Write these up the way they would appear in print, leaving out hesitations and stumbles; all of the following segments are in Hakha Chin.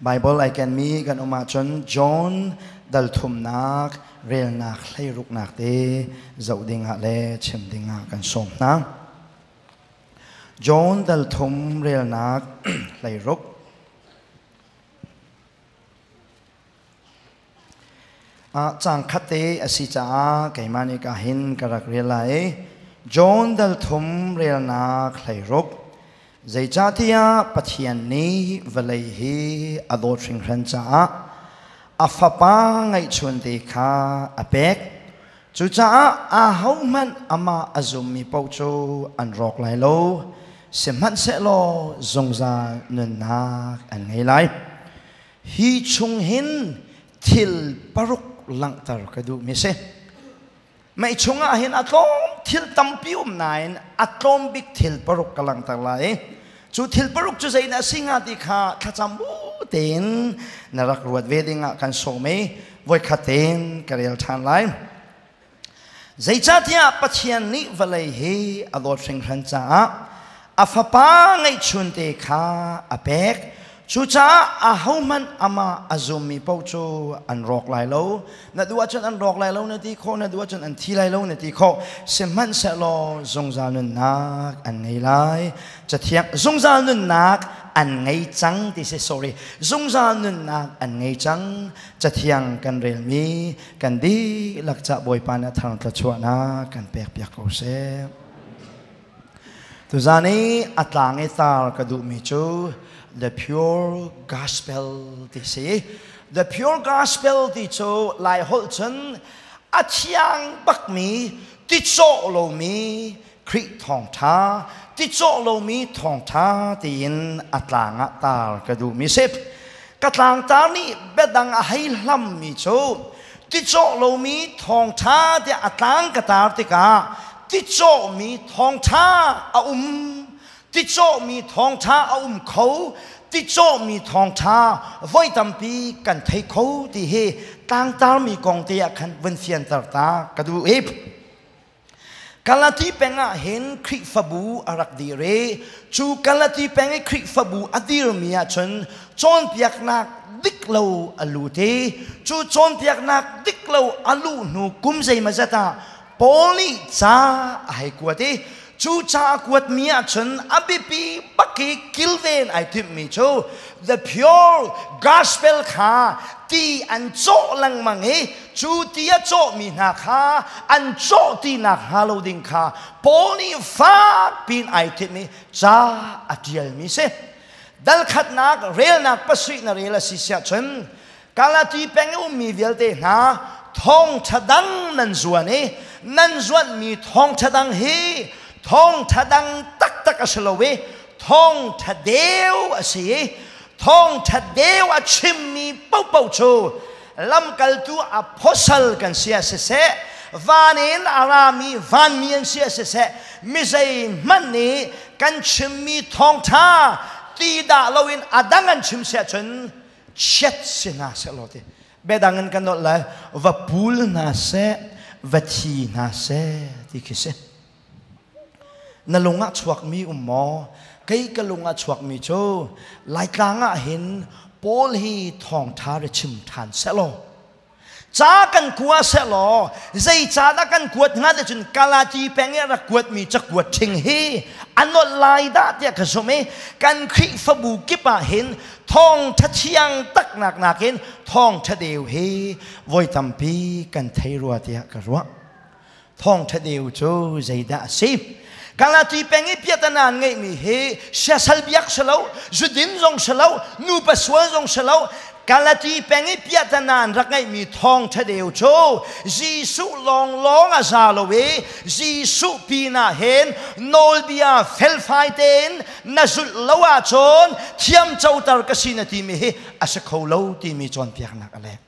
Bible ai kenmi kan um ahcun John dal thumnak relnak hleiruknak te zoh dingah le chim dingah kan sawm hna. John dal thum relnak 16. Cang khat te a si caah keimah nih ka hin ka rak rel lai. John dal thum relnak 16. Zeicahtiah Pathian nih vawlei hi a dawt hringhran caah a Fapa ngeihchunte kha a pek. Cucaah ahohmanh amah a zummi paoh cu an rawk lai lo, sihmanhsehlaw zungzal nunnak an ngei lai. Hi chung hin thil paruk langhter ka duhmi si. Mei chungah hin a tlawm thil tampi um nain a tlawm bik thil paruk ka langhter lai. Cu thil paruk cu zeidah a si hnga ti kha thlacam bu tein na rak ruat ve dingah kan sawm i voikhat tein ka rel ṭhan lai. Zeicahtiah Pathian nih vawlei hi a dawt hringhran caah a Fapa ngeihchunte kha a pek. Cucaah ahohmanh amah a zummi paoh cu an rawk lai lo. Na duh ahcun an rawk lai lo na ti khawh, na duh ahcun an thi lai lo na ti khawh. Sihmanhsehlaw zungzal nunnak an ngei lai. Cathiang zungzal nunnak an ngei cang ti si sorry zungzal nunnak an ngei cang. Cathiang kan relmi kan dihlak cah Bawipa nih a thar thluachuahnak kan pekpiak ko seh. Tuzan i a tlang i tar ka duhmi cu The Pure Gospel ti si. The Pure Gospel ti cu Lai holh cun a thiang bakmi, ti cawh lomi Khrih thawngṭha, ti cawh lomi thawngṭha tiin a tlang ah tar ka duhmi si. Ka tlangtar nih biadang a hei hlammi cu ticawh lomi thawngṭha tiah a tlang ka tar tikah ticawhmi thawngṭha a um ticawhmi thawngṭha a um kho ticawhmi thawngṭha voi tampi kan thei kho ti hi tlangtarmi kong te ah khan vun fianter ta ka duh i Galati peng ah hin Khrihfabu a rak dir i cu Galati peng i Khrihfabu a dirmi ahcun cawnpiaknak dik lo a lut i cu cawnpiaknak dik lo a luh hnu kum zeimazat ah Paul nih ca a hei kuat i cu ca a kuatmi ahcun a biapi bak i kilven ai timhmi cu the pure gospel kha ti an cawh lengmang i cu ti a cawhmi hna kha an cawh ti nakhnga lo ding kha Paul nih fak piin ai timh i ca a ṭialmi si. Dal khatnak relnak pasarih na rel a si siah cun Galati peng i ummi vialte hna thawngṭha dang nan zuan i nan zuanhmi thawngṭha dang hi thawngṭha dang taktak a si lo i thawngṭha deu a si i thawngṭha deu a chimmi paohpaoh cu lamkaltu apostle kan si ah siseh van in a rami vanmi an si ah siseh mi zeihmanh nih kan chimmi thawngṭha ti dah loin a dang an chim si ahcun chiat si hna seh law ti biadang in kan nolh lai va pul hna seh va thi hna seh ti khi si na lung ah chuakmi um maw kei ka lung ah chuakmi cu laitlang ah hin Paul hi thawngṭha re chim ṭhan seh law ca kan kua sehlaw zei ca dah kan kuat hnga ti cun Galati peng i a rak kuatmi cakuat ṭhing hi a nolh lai dah tiah ka zumh i kan Khrihfabu kip ah hin thawngṭha thiang taknak nakin thawngṭha deu hi voi tampi kan thei rua tiah ka ruah. Thawngṭha deu cu zeidah a si? Galati peng i piatana an ngeihmi hi siasal biak si lo, zudin zong si lo, nupa sual zong si lo. Galati peng i piatana an rak ngeihmi thawngṭha deu cu Jesuh lawnglawng a za lo i Jesuh pinah hin nawlbia felfai tein na zulh lo ahcun thiamcoter ka si na timi hi a si kho lo timi cawnpiaknak a leng.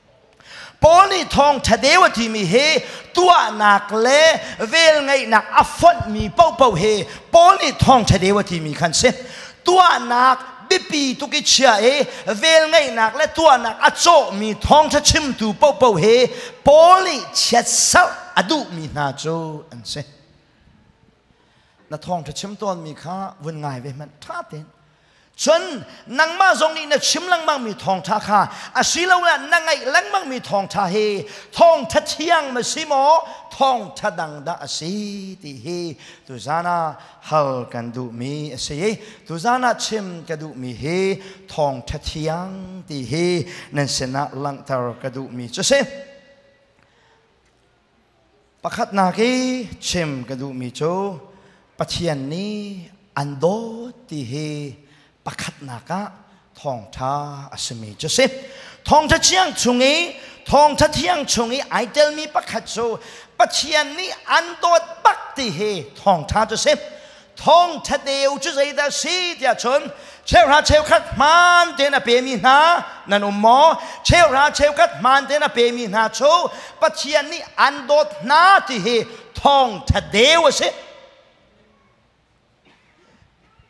Paul nih thawngṭha deu a timi hi tuahnak le velngeihnak a fonhmi paohpaoh hi Paul nih thawngṭha deu a timi khan si. Tuahnak biapi tuk i chia i velngeihnak le tuahnak a cawhmi thawngṭha chimtu paohpaoh hi Paul nih chiatserh a duhmi hna cu an si. Na thawngṭha chim tawnmi kha vun ngai ve hmanh ṭha tein. Cun nangmah zong nih na chim lengmangmi thawngṭha kha asiloah na ngaih lengmangmi thawngṭha hi thawngṭha thiang ma si maw thawngṭha dang dah a si ti hi tuzan ah hal kan duhmi a si. Tuzan ah chim ka duhmi hi thawngṭha thiang ti hi nan sinah langhter ka duhmi cu si. Pakhatnak i chim ka duhmi cu Pathian nih an dawt ti hi pakhatnak ah thawngṭha a simi cu si. Thawngṭha thiang chung i thawngṭha thiang chung i ai telmi pakhat cu Pathian nih an dawt bak ti hi thawngṭha cu si. Thawngṭha deu cu zeidah si tiah cun cheuhra cheukhat hmaan tein a pemi hna nan um maw? Cheuhra cheukhat hmaan tein a pemi hna cu Pathian nih an dawt hna ti hi thawngṭha deu a si.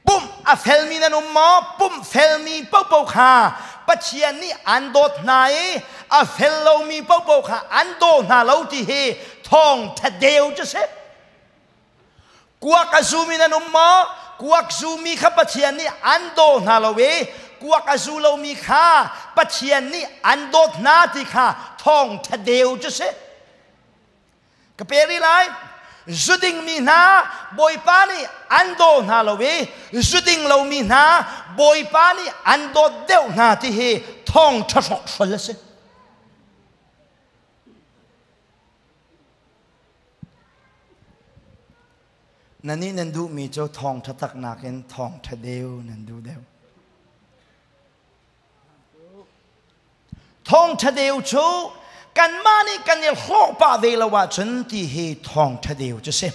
Pumh a felmi nan um maw? Pumh felmi paohpaoh kha Pathian nih an dawt hna i a fel lomi paohpaoh kha an daw hna lo ti hi thawngṭha deu cu si. Kuak a zumi nan um maw? Kuak zumi kha Pathian nih an daw hna lo i kuak a zu lomi kha Pathian nih an dawt hna ti kha thawngṭha deu cu si. Ka pe rih lai. Zu dingmi hna Bawipa nih an daw hna lo i zu ding lomi hna Bawipa nih an dawt deuh hna ti hi thawngṭha hrawkhrol a si. Nannih nan duhmi cu thawngṭha tak nakin thawngṭha deu nan duh deuh. Thawngṭha deu cu kanmah nih kan i hlawh pah ve lo ahcun ti hi thawngṭha deu cu si.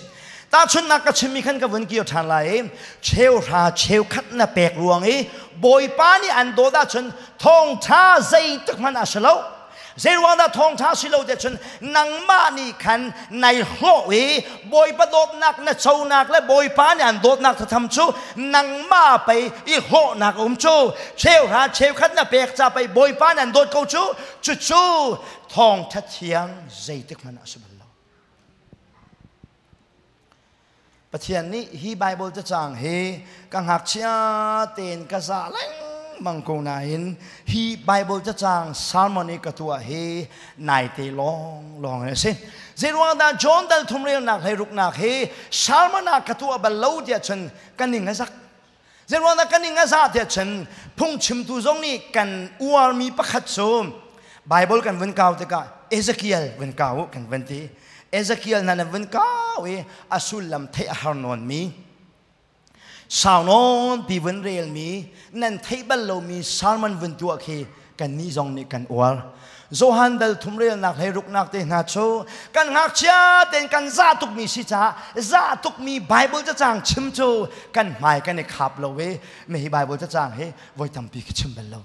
Tahchunhnak ka chimmi khan ka vun kir ṭhan lai i cheuhra cheukhat na pek ruang i Bawipa nih an dawt ahcun thawngṭha zeitik hmanh a si lo. Zeiruang dah thawngṭha si lo tiah cun nangmah nih khan nai hlawh i Bawipa dawtnak na conak le Bawipa nih an dawtnak thatham cu nangmah pei i hlawhnak a um cu cheuhra cheukhat na pek ca pei Bawipa nih an dawt ko cu cucu thawngṭha thiang zeitik hmanh ah a si bal lo. Pathian nih hi Baibal cacang hi ka ngakchia tein ka za lengmang ko nain hi Baibal cacang sermon i ka tuah hi naite lawng lawng a si. Zeiruang dah John dal thum relnak hlei ruknak hi sermon ah ka tuah bal lo tiah cun ka ning a zak. Zeiruang dah ka ning a zah tiah cun phungchimtu zong nih kan uarmi pakhat cu Baibal kan vun kau tikah Ezekiel vun kau kan vun ti. Ezekiel hna na vun kau i a sullam theih a har nawnmi sau nawn pi vun relmi nan theih bal lomi sermon vun tuah khi kannih zong nih kan uar. Johan dal thum relnak hlei ruknak te hna cu kan ngakchia tein kan zah tukmi si caah zah tukmi Bible cacang chim cu kan hmai kan i khap lo i mi hi Bible cacang hi voi tampi ka chim bal lo.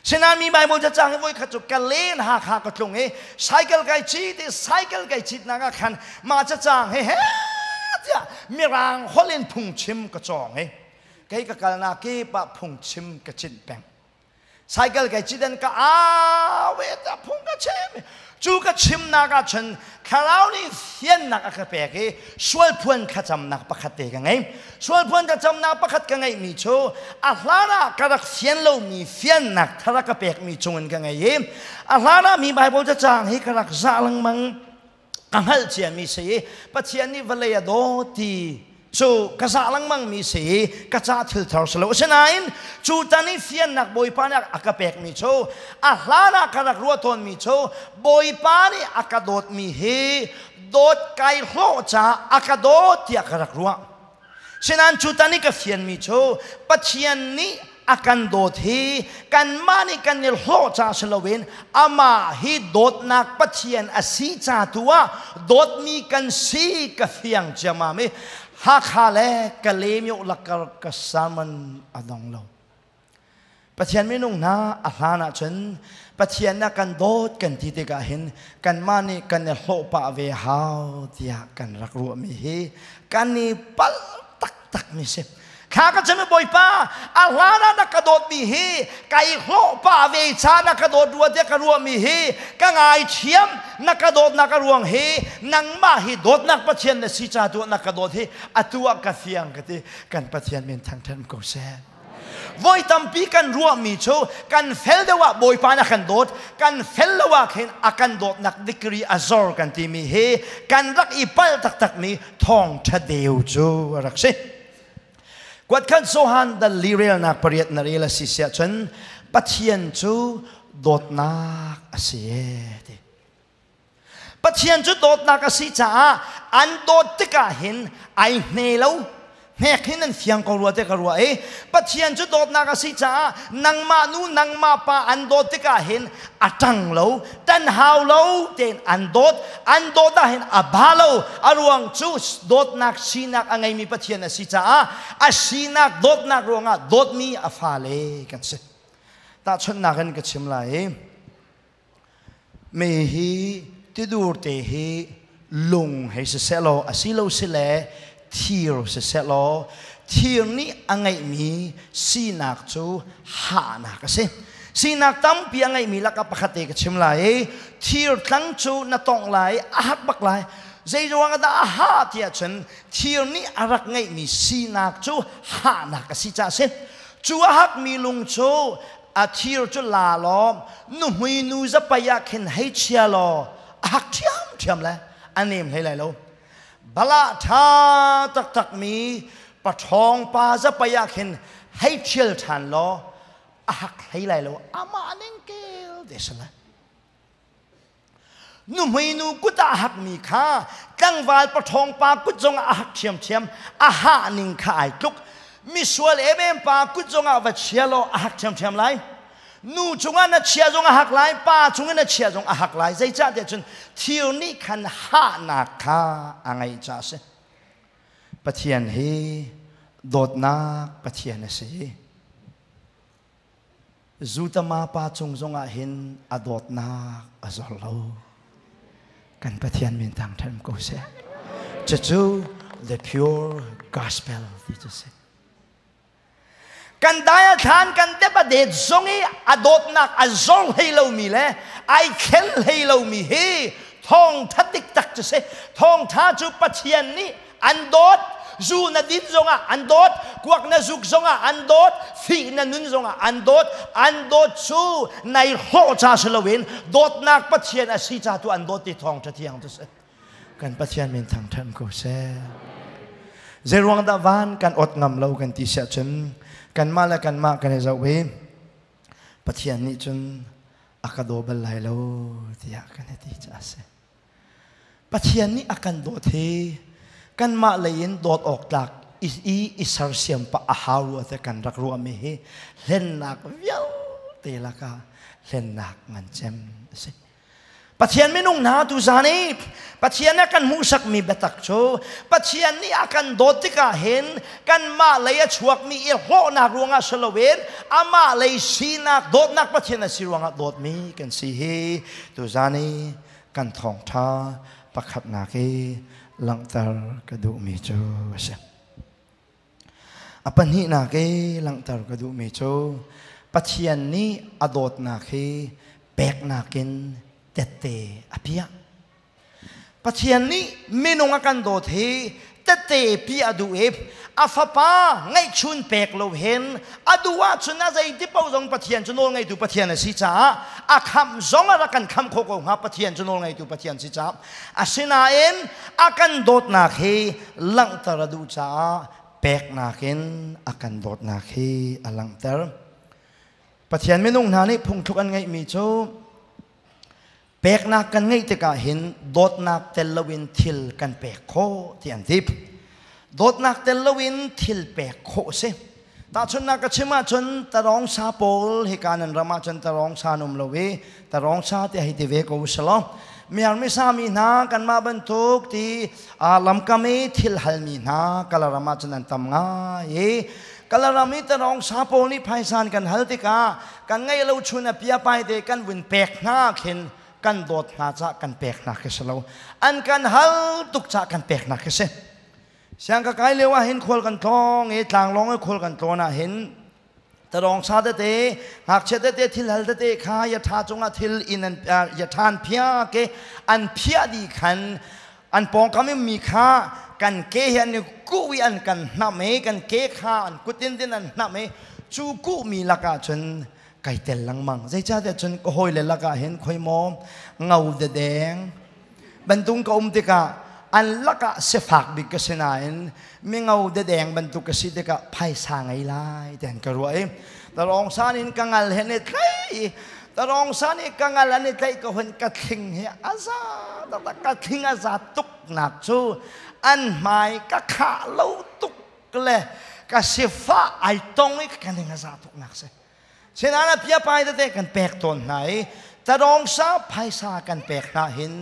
Sinain mi Bible cacang hi voikhat cu ka len Hakha ka tlung i cycle kai cit i cycle kai cit nak ah khan mah cacang hi he tiah mirang holh in phungchim ka cawng i kei ka kalnak kip ah phungchim ka cinh peng. Cycle kai cit in ka au i ta phung ka chim. Cu ka chimnak ah cun thlarau nih fiannak a ka pek i sualphuan thlacamnak pakhat te ka ngei. Sualphuan thlacamnak pakhat ka ngeihmi cu a hlan ah ka rak fian lomi fiannak thar a ka pekmi cungin ka ngei i a hlan ah mi Baibal cacang hi ka rak zah lengmang ka hngalh ciami si i Pathian nih vawlei a dawt ti cu ka zah lengmang mi si i ka ca thil thar si lo asinain cu tan i fiannak Bawipa nih a ka pekmi cu a hlan ah ka rak ruah tawnmi cu Bawipa nih a ka dawtmi hi dawt kai hlawh caah a ka dawt tiah ka rak ruah sinain cu tan i ka fianmi cu Pathian nih a kan dawt hi kanmah nih kan i hlawh ca si loin amah hi dawtnak Pathian a si ca tu ah dawtmi kan si ka fiang ciammam i Hakha le Kalaymyo lakar ka sermon a dong lo. Pathian minung hna a hlan ahcun Pathian na kan dawt kan ti tikah hin kanmah nih kan i hlawh pah ve hau tiah kan rak ruahmi hi kan i palh taktakmi si. Thla ka cam i Bawipa, a hlan ah na ka dawtmi hi kai hlawh pah ve ca na ka dawt rua tiah ka ruahmi hi ka ngaithiam na ka dawtnak a ruang hi nangmah hi dawtnak Pathian na si ca tu ah na ka dawt hi atu ah ka fiang ka ti kan Pathian min thangṭhat ko seh. Voi tampi kan ruahmi cu kan fel deuh ah Bawipa nih a kan dawt, kan fel lo ah khin a kan dawtnak degree a zor kan timi hi kan rak i palh taktakmi thawngṭha deu cu a rak si. Kuatkhat Johan dal li relnak pariat na rel a si siah cun Pathian cu dawtnak a si e ti. Pathian cu dawtnak a si caah an dawt tikah hin ai hne lo. Hnek hin an fiang ko rua te ka ruah i Pathian cu dawtnak a si caah nangmah nu nangmah pa an dawt tikah hin a ṭang lo, tan hau lo tein an dawt. An dawt ah hin a ba lo. A ruang cu dawtnak sinak a ngeimi Pathian a si caah a sinak dawtnak ruangah dawtmi a fale kan si. Tahchunhnak in ka chim lai i Mi hi tidur te hi lung hei siseh law asilo sile thir siseh law thir nih a ngeihmi sinak cu hahnak a si. Sinak tampi a ngeihmi lakah pakhat te ka chim lai i thir tlang cu na tongh lai a hak bak lai. Zei ruang ah dah a hah tiah cun thir nih a rak ngeihmi sinak cu hahnak a si caah a si. Cu a hakmi lung cu a thir cu la law nuhmui nu zapai ah khin hei chia law a hak ṭhiamṭhiam le a nem hlei lai lo. Balah ṭha taktakmi paṭhawng pa zapai ah khin hei ṭhial ṭhan law a hak hlei lai lo, amah ning kel te si lai. Nuhmei nu kut ah a hakmi kha tlangval paṭhawng pa kut zongah a hak ṭhiamṭhiam, a hah ning kha ai tluk. Misual emem pa kut zongah va chia law a hak ṭhiamṭhiam lai. Nu cungah na chia zong a hak lai, pa cungah na chia zong a hak lai. Zeicahtiah cun thir nih khan hahnak kha a ngeih caah a si. Pathian hi dawtnak Pathian a si. Zutama pa cung zongah hin a dawtnak a zor lo. Kan Pathian min thangṭhat ko seh. Cucu the pure gospel ti cu si. Kan dai a thlan kan dep a det zong i a dawtnak a zor hlei lomi le ai thlen hlei lomi hi thawngṭha diktak cu si. Thawngṭha cu Pathian nih an dawt, zu na din zongah an dawt, kuak na zuk zongah an dawt, fih na nun zongah an dawt. An dawt cu nai hlawh ca si loin dawtnak Pathian a si ca tu an dawt ti thawngṭha thiang cu si. Kan Pathian min thangṭhat ko seh. Zeiruang dah van kan ot ngam lo kan ti siah cun kanmah le kanmah kan i zoh i Pathian nih cun a ka daw bal lai lo tiah kan i ti caah a si. Pathian nih a kan dawt hi kanmah lei in dawt awk tlak i i sersiam pah a hau rua te kan rak ruahmi hi hlennak vialte lakah hlennak ngan cem a si. Pathian minung hna tuzan i Pathian a kan hmuhsakmi biatak cu Pathian nih a kan dawt tikah hin kanmah lei a chuakmi i hlawhnak ruangah si loin amah lei sinak dawtnak Pathian a si ruangah dawtmi kan si hi tuzan i kan thawngṭha pakhatnak i langhter ka duhmi cu a si. A pahnihnak i langhter ka duhmi cu Pathian nih a dawtnak hi peknak in tette a piah. Pathian nih minung a kan dawt hi tette piah a duh i a fapa ngeihchun pek lo hin a duh ahcun a zeiti paoh zong Pathian cu nawlngeitu Pathian a si caah a khamh zong a rak kan khamh khawh ko hnga. Pathian cu nawlngeitu Pathian si caah. Asinain a kan dawtnak hi langhter a duh caah peknak in a kan dawtnak hi a langhter. Pathian minung hna nih phungthluk an ngeihmi cu peknak kan ngeih tikah hin dawtnak tel loin thil kan pek khawh ti an ti. Dawtnak tel loin thil pek khawh a si. Tahchunhnak ka chim ahcun tarawng sa pawl hika nan ram ahcun tarawng sa an um lo i tarawng sa ti hei ti ve ko usalaw miar misa mi hna kanmah bantuk ti lamkam i thil halmi hna Kalaram ahcun an tam ngai i Kalaram i tarawng sa pawl nih phaisa an kan hal tikah kan ngeih lo chun a pia pai te kan vun pek hna khin kan dawt hna cah kan pek hna khi si lo, an kan hal tuk cah kan pek hna khi si. Siang ka kai lio ah hin khual kan tlawng i tlanglawng i khual kan tlawn ah hin tarong sa tete ngakchia tete thil hal tete kha ya tha cungah thil in an ya than phia ke an phiah di khan an pawngkam in mi kha kan ke hi an i kuh i an kan hnam i kan ke kha an kutin din an hnam i. Cu kuhmi lakah cun kai tel lengmang. Zeicahtiah cun ka hawile lakah hin khoi maw ngo dedeng bantung ka um tikah an lakah sifak bik ka si nain mingo dedeng bantuk ka si tikah phaisa ngei lai tian ka ruah i tarong san in ka ngal he ne tlai i tarong san i ka ngal an i tlaih ka hun ka thling hi aza taktak ka thling aza tuk nak cu an hmai ka khah lo tuk le ka sifah ai tong i ka ning aza tuk nak si. Sinain a piapai tete kan pek tawn hna i tadawngsa phaisa kan pek hna hin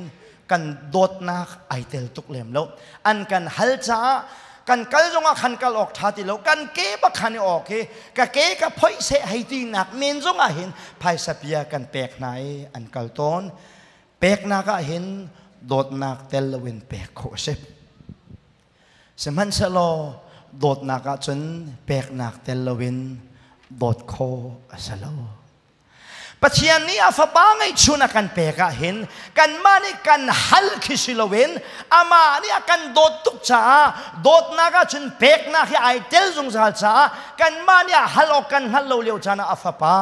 kan dawtnak ai tel tuk lem lo. An kan hal caah kan kal zongah khan kal awk ṭha ti lo. Kan ke bak khan i awk hi ka ke ka phoih seh hei ti nak men zongah hin phaisa pia kan pek hna i an kal tawn. Peknak ah hin dawtnak tel loin pek khawh a si. Sihmanhsehlaw dawtnak ahcun peknak tel loin dawt khawh a si lo. Pathian nih a fapa ngeihchun a kan pek ah hin kanmah nih kan hal khi si loin amah nih a kan dawt tuk caah dawtnak ahcun peknak hi ai tel zungzal caah kanmah nih a hal awk kan hngalh lo lio caan ah a fapa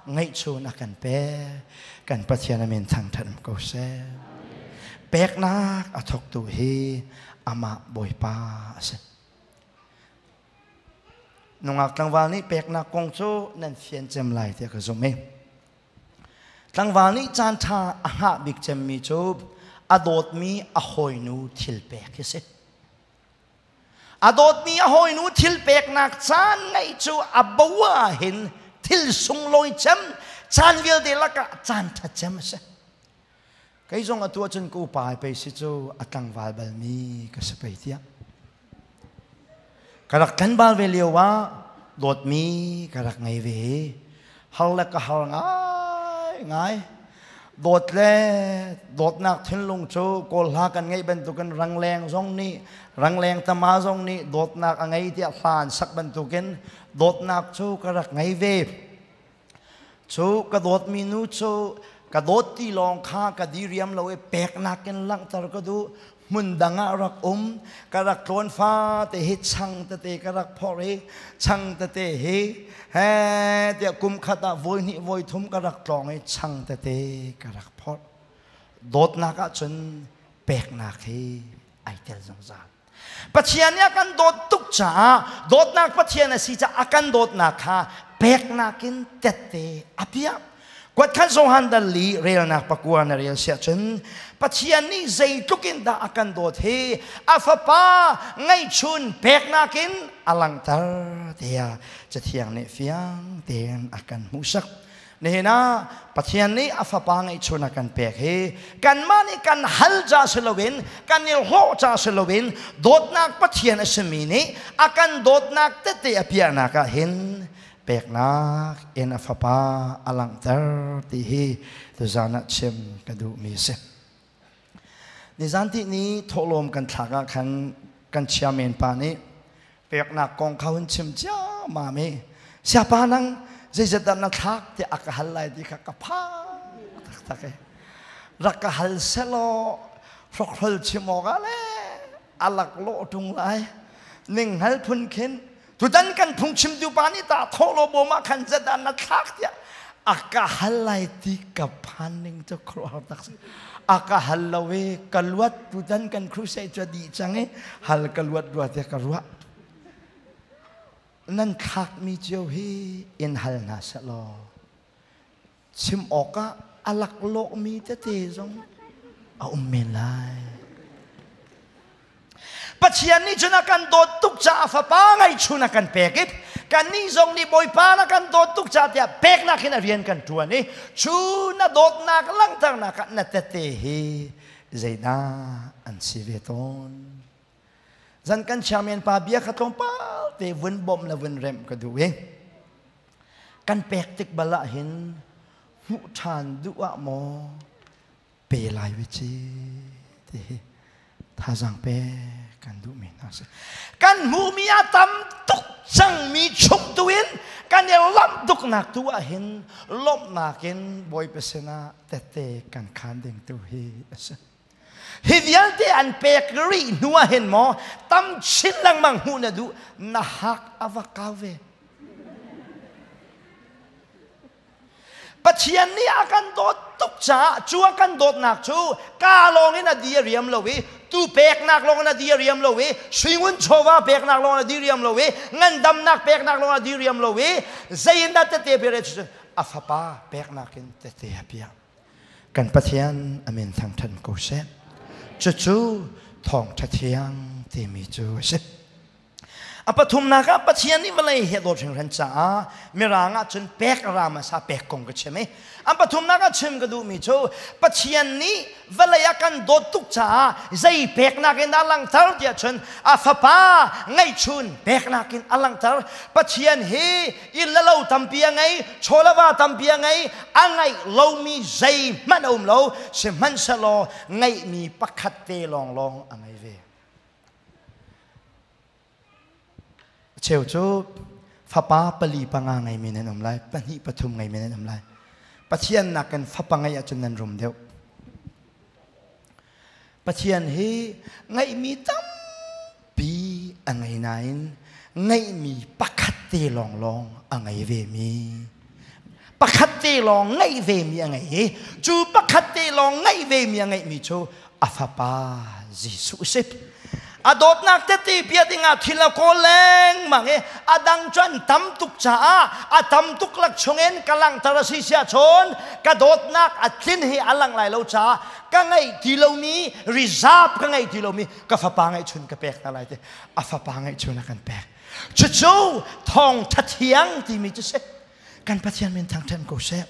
ngeihchun a kan pek. Kan Pathian a min thangṭhat ko seh. Peknak a thawktu hi amah Bawipa a si. Nungak tlangval nih peknak kong cu nan fian cem lai tiah ka zumh i tlangval nih caan ṭha a hngah bik cemmi cu a dawtmi a hawinu thil pek hi si. A dawtmi a hawinu thil peknak caan ngeih cu a bo ah hin thil sunglawi cem caan vialte lakah caan ṭha cem a si. Kei zong atu ahcun ka upa pei si cu a tlangval balmi ka si pei tiah. Ka rak tlanval ve lio ah dawtmi ka rak ngei ve. Har le ka har ngai ngai. Dawt le dawtnak thinlung cu Kawl hla kan ngeih bantukin rangleng zong nih rangleng tama zong nih dawtnak a ngei tiah hla an sak bantukin dawtnak cu ka rak ngei ve. Cu ka dawtmi nu cu ka dawt ti lawng kha ka diriam lo i peknak in langhter ka duh. Hmun dang ah rak um. Ka rak tlawn fate hi chang tete ka rak phorh i chang tete hi he tiah kum khat ah voi hnih voi thum ka rak tlawng i chang tete ka rak phorh. Dawtnak ahcun peknak hi ai tel zungzal. Pathian nih a kan dawt tuk caah dawtnak Pathian a si caah a kan dawtnak kha peknak in tette a piah. Kuatkhat Johan dal li relnak pakua na rel siah cun Pathian nih zeitluk in dah a kan dawt hi a fapa ngeihchun peknak in a langhter tiah Cathiang nih fiang tein a kan hmuhsak. Nihin ah Pathian nih a fapa ngeihchun a kan pek hi kanmah nih kan hal ca si loin kan i hlawh ca si loin dawtnak Pathian a simi nih a kan dawtnak tete a piahnak ah hin peknak in a fapa a langhter ti hi tuzan ah chim ka duhmi a si. Nizan ti ni thawhlawm kan thlak ah khan kan chairman pa nih peknak kong kha hun chim ciammam i siapa nang zeizat dah na thlak tiah a ka hal lai ti kha ka phang taktak i rak ka hal selaw hrokhrol chim awk ah le a laklawh ṭung lai ning hngal phun khin tutan kan phungchimtu pa nih ta thawhlaw bawm ah khan zat dah na thlak tiah a ka hal lai ti ka phan ning cu khuaruahhar tak si a ka hal lo i ka luat tutan kan crusade cu a dih cang i hal ka luat rua tiah ka ruah nan thlakmi cio hi in hal hna seh law chim awkah a laklawhmi tete zong a um men lai. Pathian nih cun a kan dawt tuk caah fapa ngeihchun a kan pek i kannih zong nih Bawipa na kan dawt tuk caah tiah peknak hin a rian kan ṭuan i cu na dawtnak langhternak ah na tete hi zeidah an si ve tawn. Zan kan chairman pa bia kha tlawmpal te vun bawmh le vun remh ka duh i kan pek tik bal ah hin hmuh ṭhan duh ah maw pe lai ve ci ti hi thazaang pe kan duhmi hna si. Kan hmuhmi a tam tuk cangmi chung tu in kan i lawmh tuknak tu ah hin lawmhnak in Bawipa sinah tette kan khaan ding tu hi a si. Hi vialte an pek rih hnu ah hin maw tam chin lengmang hmuh na duh na hak a va kau ve. Pathian nih a kan dawt tuk caah cu a kan dawtnak cu ka lawng in a di a riam lo i tu peknak lawng in a di a riam lo i suingun chawva peknak lawng in a di riam lo i ngandamnak peknak lawng in a di riam lo i zei in dah tete pek cu a fapa peknak in tete a piah. Kan Pathian a min thangṭhat ko seh. Cucu thawngṭha thiang timi cu a si. A pathumnak ah Pathian nih vawlei hi a dawt hringhran caah Mirang ah cun pek a ra hmasa pek kong ka chim i a pathumnak ah chim ka duhmi cu Pathian nih vawlei a kan dawt tuk caah zei peknak in dah langhter tiah cun a fapa ngeihchun peknak in a langhter. Pathian hi inn le lo tampi a ngei, chaw le va tampi a ngei, a ngeih lomi zeihmanh a um lo, sihmanhsehlaw ngeihmi pakhat te lawnglawng a ngei ve. A cheu cu fapa pali panga ngeimi nan um lai, pahnih pathum ngeimi nan um lai. Pathian nakin fapa ngeih ahcun nan rum deuh. Pathian hi ngeihmi tampi a ngei nain ngeihmi pakhat te lawnglawng a ngei vemi. Pakhat te lawng ngeih vemi a ngei i cu pakhat te lawng ngeih vemi a ngeihmi cu a fapa Jesuh a si. A dawtnak tete bia dingah thil a kawl lengmang i a dang cu an tam tuk caah a tam tuk lak chungin ka langhter a si siah cun ka dawtnak a tlin hi a lang lai lo caah ka ngeih ti lomi reserve ka ngeih ti lomi ka fapa ngeihchun ka pek hna lai ti a fapa ngeihchun a kan pek. Cucu thawngṭha thiang timi cu si. Kan Pathian min thangṭhat ko seh.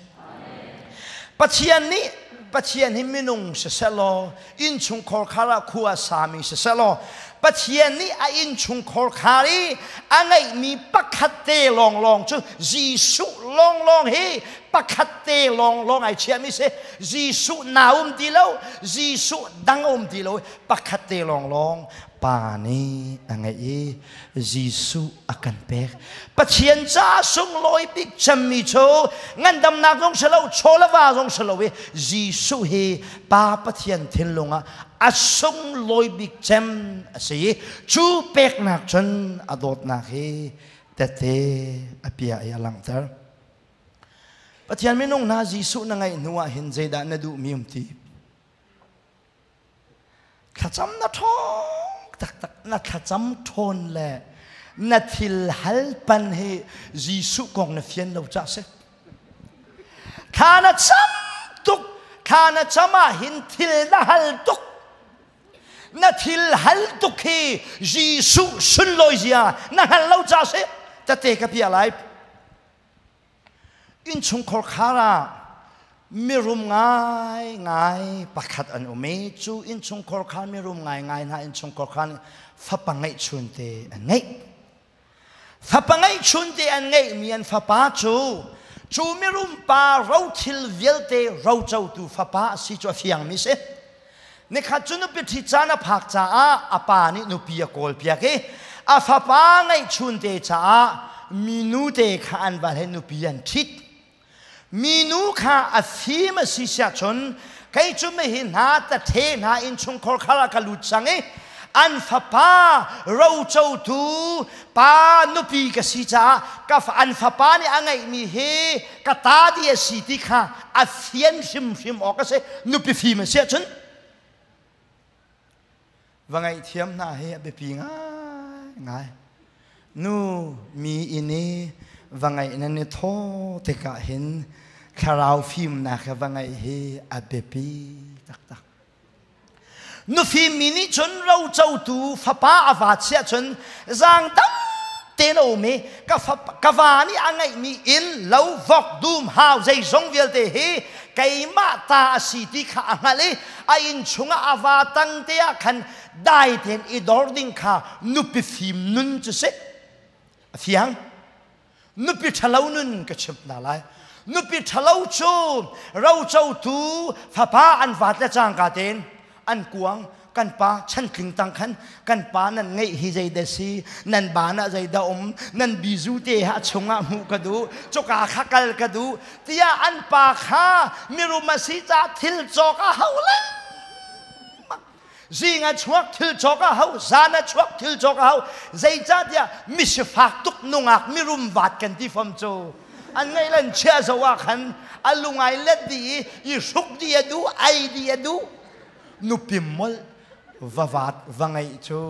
Pathian nih Pathian hi minung siseh law innchungkhar khar ah khua a sami siseh law Pathian nih a innchungkhar khar i a ngeihmi pakhat te lawnglawng cu Jesuh lawnglawng hi pakhat te lawnglawng ai chiahmi si. Jesuh na um ti lo, Jesuh dang a um ti lo, pakhat te lawnglawng Pa nih a ngeih i Jesuh a kan pek. Pathian ca sunglawi bik cemmi cu ngandamnak zong si lo, chaw le va zong si lo i Jesuh hi Pa Pathian thinlung ah a sunglawi bik cem a si i cu peknak cun a dawtnak hi tette a pia i a langhter. Pathian minung hna Jesuh na ngeih hnu ah hin zeidah na duhmi um ti? Thlacam na ṭhawng taktak na thlacam ṭhawn le na thil hal pan hi Jesuh kong na fian lo cah si. Thla na cam tuk, thla na cam ah hin thil na hal tuk. Na thil hal tuk hi Jesuh sunlawi zia na hngal lo cah si. Tate ka pia lai. Innchungkhar khar ah mirum ngaingai pakhat an um i cu innchungkhar kha mirum ngaingai hna innchungkhar kha nih fapa ngeihchun te an ngeih. Fapa ngeihchun te an ngeihmi an fapa cu cu mirum pa rothil vialte rocotu fapa a si cu a fiangmi si. Nikhat cu nupi ṭhit caan a phak caah a pa nih nupi a kawlpiak i a fapa ngeihchunte caah minu te kha an va he nupi an ṭhit. Minu kha a fim a si siahcun kei cu mihi hna tathe hna innchungkhar khar ah ka lut cang i an fapa rocotu pa nupi ka si caah ka an fapa nih a ngeihmi hi ka ta di a si ti kha a fian hrimhrim awk a si nupi fim a si ahcun va ngaihthiam hna hi a biapi ngaingai nu mi inn i va ngaih nan i thaw tikah hin thlarau fimnak he va ngaih hi a biapi taktak Nufimmi nih cun rocotu fapa a va chiah cun zaang dam tein a um i ka va nih a ngeihmi inn, lo, vok, dum, hau zeizong vialte hi keimah ta a si ti kha a hngalh i a inn chungah a va tang te ah khan dai tein i dor ding kha nupi fim nun cu si. A fiang. Nupi ṭhalo nun ka chimh hna lai. Nupi ṭhalo cu rocotu fapa an vat le cangka tein an kuang kan pa chantling tang khan kan pa nan ngeih hi zeidah si nan ban ah zeidah um nan bizu te ha chungah hmuh ka duh cuka kha kal ka duh tiah an pa kha mirum a si ca thil cawk a hau lengmang Zing a chuak thil cawk a hau, zan a chuak thil cawk a hau. Zeicahtiah misifak tuk nungak mirum vat kan ti fam cu. An ngaih le an chiah zo ah khan a lungai let dih i i hruk dih a duh, ei dih a duh. Nupi molh va vat va ngeih cu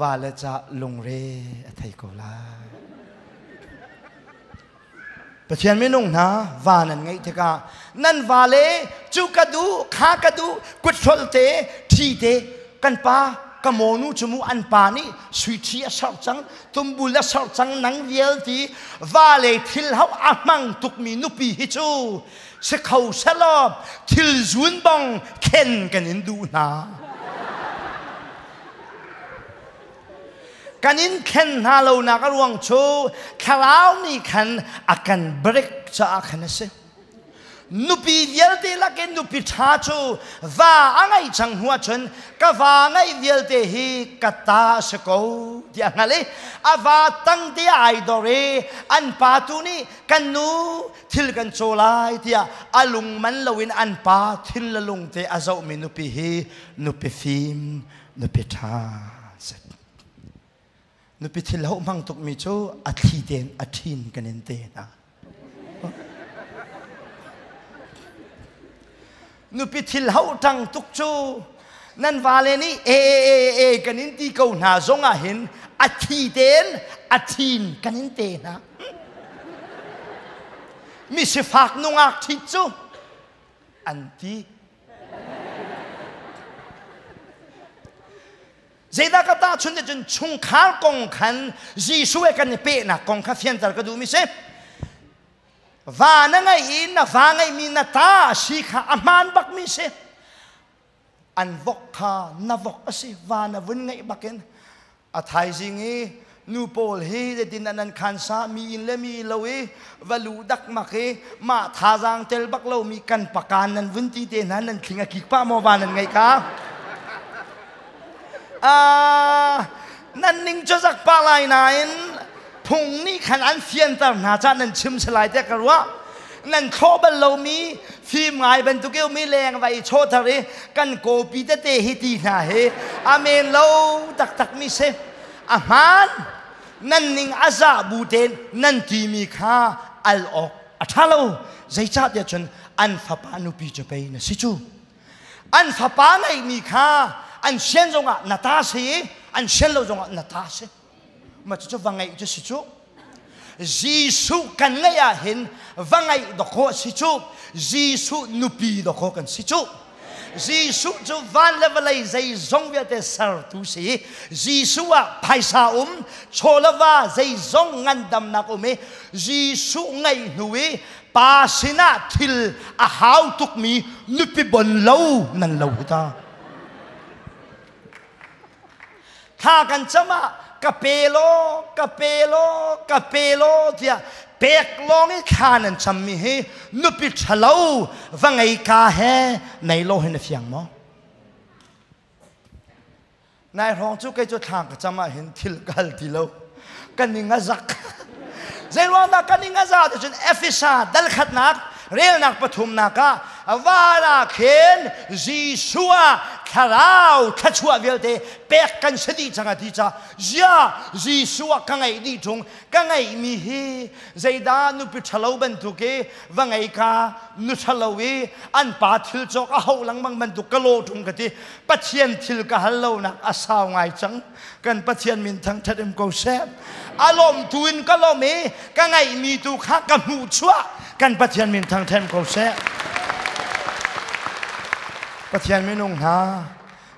va le ca lungre a thei ko lai. Pathian minung hna va nan ngeih tikah nan vale cu ka duh kha ka duh kuthrolh te ṭhi te kan pa ka mawnu cu mu an pa nih sui ṭhi a serh cang tumbul a serh cang nang vial ti vale thil hauh a hmang tukmi nupi hi cu si kho selaw thil zun bang thlen kan in duh hna. Kan in thlen hna lonak a ruang cu thlarau nih khan a kan break caah khan a si. Nupi vialte lakin nupi ṭha cu va a ngeih cang hnu ahcun ka va ngeih vialte hi ka ta a si ko tiah a hngalh i a va tang te ai dor i an pa tu nih kan nu thil kan caw lai tiah a lung man loin an pa thil le lung te a zohmi nupi hi nupi fim nupi ṭha si. Nupi thil hoh hmang tukmi cu a thli tein a ṭhin kan in te hna. Nupi thil hoh ṭang tuk cu nan vale nih e e e kan in ti ko hna zong ah hin a thi tein a ṭhin kan in te hna. Mi sifak nungak ṭhit cu an ti. Zeidah ka tahchunh cun chungkhar kong khan Jesuh he kan i pehnak kong kha fianter ka duhmi si. Va na ngeih i na va ngeihmi na ta a si kha a hmaan bakmi si. An vok kha na vok a si, va na vun ngeih bakin A thaizing i nu pawl hi zeitin an an khansa mi inn le mi lo i va lu dakmak i mah thazaang tel bak lomi kan pakan nan vun ti te hna nan thling a kik pah maw va nan ngeih ka nan ning cu zak pah lai nain phung nih khan an fianter hna cah nan chim si lai tiah ka ruah nan thlawh bal lomi fim ngai bantuk i mi leng va i chawhter i kan kawpi tete hi ti hna hi amen lo taktak mi si a hmaan nan ning a zah bu tein nan timi kha al awk a ṭha lo zeicahtiah cun an fapa nupi cu pei na si cu an fapa ngeihmi kha an sian zongah na ta si i an sian lo zongah na ta si mah cucu va ngeih cu si cu Jesuh kan ngeih ah hin va ngeih dawkaw a si cu Jesuh nupi dawkaw kan si cu Jesuh cu van le vawlei zeizong vialte sertu si Jesuh ah phaisa um chaw le va zeizong ngandamnak um i Jesuh ngeih hnu i pa sinah thil a hau tukmi nupi bon lo nan lo hi ta Thla kan cam ah ka pe law, ka pe law, ka pe law tiah pek lawng i thla nan cammi hi nupi ṭhalo va ngei ka he nei lo hin a fiang maw? Nai hrawng cu kei cu thla ka cam ah hin thil ka hal ti lo. Ka ning a zak. Zeiruang dah ka ning a za ti cun Efesa dal khatnak relnak pathumnak ah van ah khin Jesuh ah thlarau thluachuah vialte pek kan si dih cang a ti ca zia Jesuh ah ka ngeih dih ṭung ka ngeihmi hi zeidah nupi ṭhalo bantuk i va ngei ka nu ṭhalo i an pa thil cawk a hauh lengmang bantuk ka lawh ṭung ka ti Pathian thil ka hal lonak a sau ngai cang kan Pathian min thangṭhat um ko seh a lawm tu in ka lawm i ka ngeihmi tu kha ka hmuh chuah kan Pathian min thangṭhat ko seh Pathian minung hna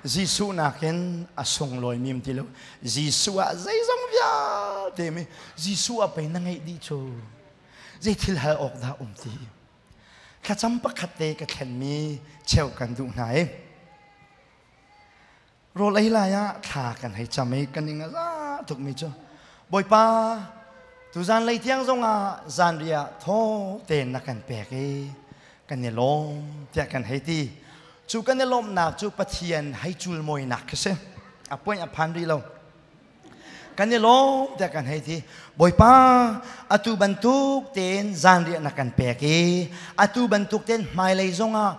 Jesuh nakin a sunglawi mi ti lo Jesuh ah zeizong vialte mi Jesuh ah pei na ngeih dih cu zei thil hal awk dah um ti thlacam pakhat te ka thlenmi cheu kan duh hna i Rawl ei lai ah thla kan hei cam i kan ing a za tukmi cu Bawipa tuzan lei tiang zongah zanriah thaw tein na kan pek i kan i lawm tiah kan hei ti. Cu kan i lawmhnak cu Pathian hei culmawinak khi si. A point a phan rih lo. Kan i lawm tiah kan hei ti. Bawipa, atu bantuk tein zanriah na kan pek i atu bantuk tein hmailei zongah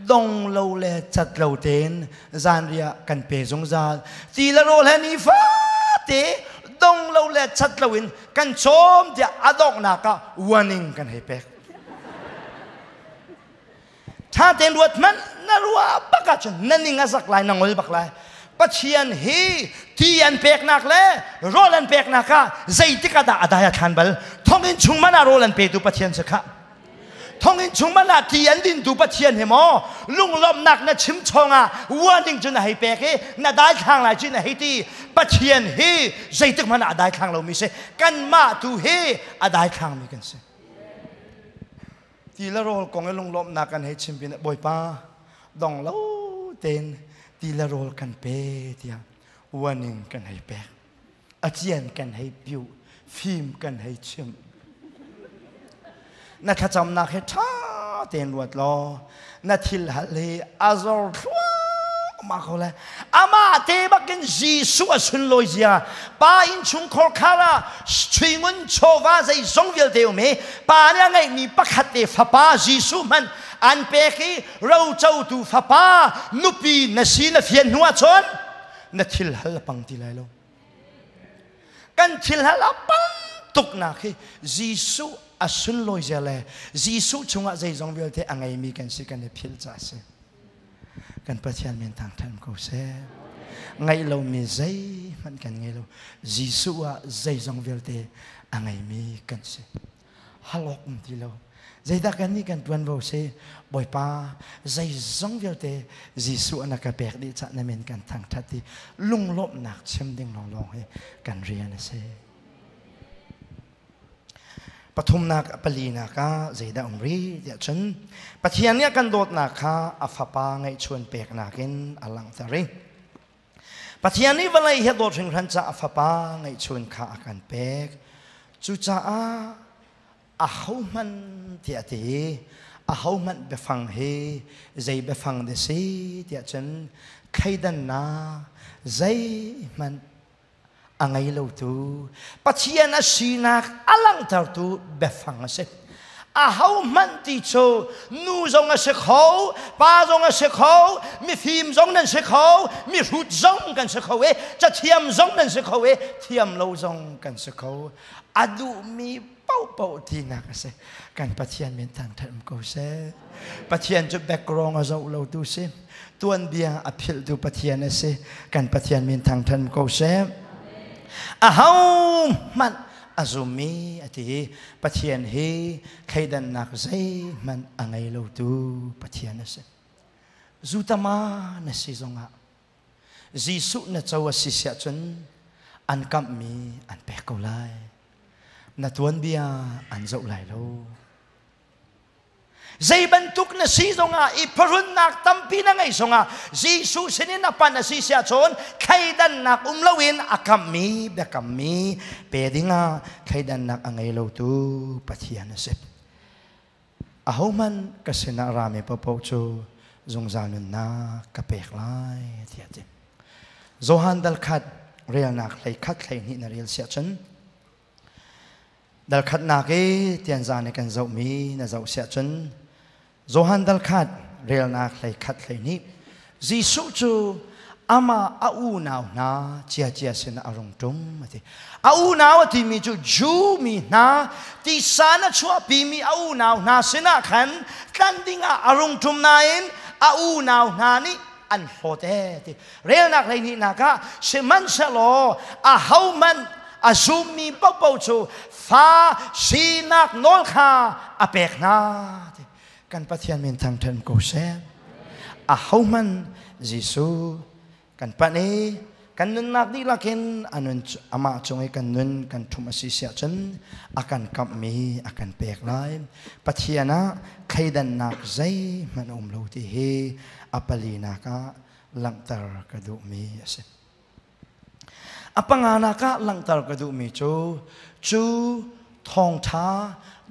dong lo le cat lo tein zanriah kan pe zungzal. Ti le rawl he nifate Dong lo le chat lo in kan cawm tiah a donghnak ah warning kan hei pek. Tha tein ruat hmanh na ruah bak ahcun na ning a zak lai na ngol bak lai. Pathian hi ti an peknak le rawl an peknak ah zeitik ah dah a dai a thlan bal? Thonginn chung man ah rawl an petu Pathian si khah. Thonginn chung man ah ti an dintu Pathian hi maw lunglawmhnak na chim chawng ah warning cu na hei pek i na daithlang lai cu na hei ti. Pathian hi zeitik hmanh ah a daithlang lomi si. Kanmah tu hi a daithlangmi kan si. Ti le rawl kong i lunglawmhnak kan hei chim pin Bawipa dong lo tein ti le rawl kan pe tiah warning kan hei pek. A cian kan hei piu, fim kan hei chim. Na thlacamnak hi ṭha tein ruat law na thil hal hi a zor thluahmah ko lai. Amah te bakin Jesuh a sunlawi zia pa innchungkhar khar ah suingun chawva zeizong vialte um i pa nih a ngeihmi pakhat te fapa Jesuh hmanh an pek i rocotu fapa nupi na si na fian hnu ahcun na thil hal a pang ti lai lo. Kan thil hal a pang tuknak hi Jesuh a sunlawi zia le Jesuh chungah zeizong vialte a ngeimi kan si kan i philh caah a si. Kan Pathian min thangṭhat ko seh. Ngaih lomi zeihmanh kan ngei lo. Jesuh ah zeizong vialte a ngeimi kan si. Hal awk um ti lo. Zeidah kan nih kan ṭuanvo si? Bawipa, zeizong vialte Jesuh na ka pek dih cah na min kan thangṭhat i lunglawmhnak chim ding lawnglawng hi kan rian a si. Pathumnak palinak ah zeidah um rih tiah cun Pathian nih a kan dawtnak kha a fapa ngeihchuan peknak in a langhter i Pathian nih vawlei hi a dawt hringhran caah a fapa ngeihchun kha a kan pek. Cucaah ahohmanh tiah a ti. Ahohmanh biafang hi zei biafang dah si tiah cun thleidannak zeihmanh a ngei lotu Pathian a sinak a langhtertu biafang a si. Ahohmanh ti cu nu zong a si kho, pa zong a si kho, mifim zong nan si kho, mihrut zong kan si kho i, cathiam zong nan si kho i, thiam lo zong kan si kho. A duhmi paohpaoh tinak a si. Kan Pathian min thangṭhat um ko seh. Pathian cu background a zoh lo tu si. Tuanbia a philhtu Pathian a si. Kan Pathian min thangṭhat um ko seh. Ahohmanh a zummi a ti i Pathian hi thleidannak zeihmanh a ngei lotu Pathian a si. Zutama na si zongah Jesuh na co a si siah cun an kamhmi an pek ko lai. Na tuanbia an zoh lai lo. Zei bantuk na si zongah i pharunnak tampi na ngeih zongah Jesuh sinin a pan a si siah cun thleidannak um loin a kammi biakammi pe dingah thleidannak a ngei lotu Pathian a si. Ahohmanh ka sinah rami paohpaoh cu zungzal nunnak ka pek lai tiah a ti. Johan dal khat relnak hlei khat hlei hnih na rel siah cun Dal khatnak i tianzan i kan zohmi na zoh siah cun Johan dal khat relnak hlei khat hlei hnih Jesuh cu amah a unau hna ciacia sinah a rung ṭum a ti. A unau a timi cu Jew mi hna tisa na chuahpimi a unau hna sinah khan tlan dingah a rung ṭum nain a unau hna nih an hlawt ee ti. Relnak hleihnihnak ah sihmanhsehlaw ahohmanh a zummi paohpaoh cu fa sinak nawl kha a pek hna ti. Kan Pathian min thangṭhat ko seh. Ahohmanh Jesuh kan panh i kan nunnak dihlak in a nun amah cung i kan nun kan ṭhumh a si siah cun a kan kamhmi a kan pek lai. Pathian ah thleidannak zeihmanh a um lo ti hi a palinak ah langhter ka duhmi a si. A panganak ah langhter ka duhmi cu cu thawngṭha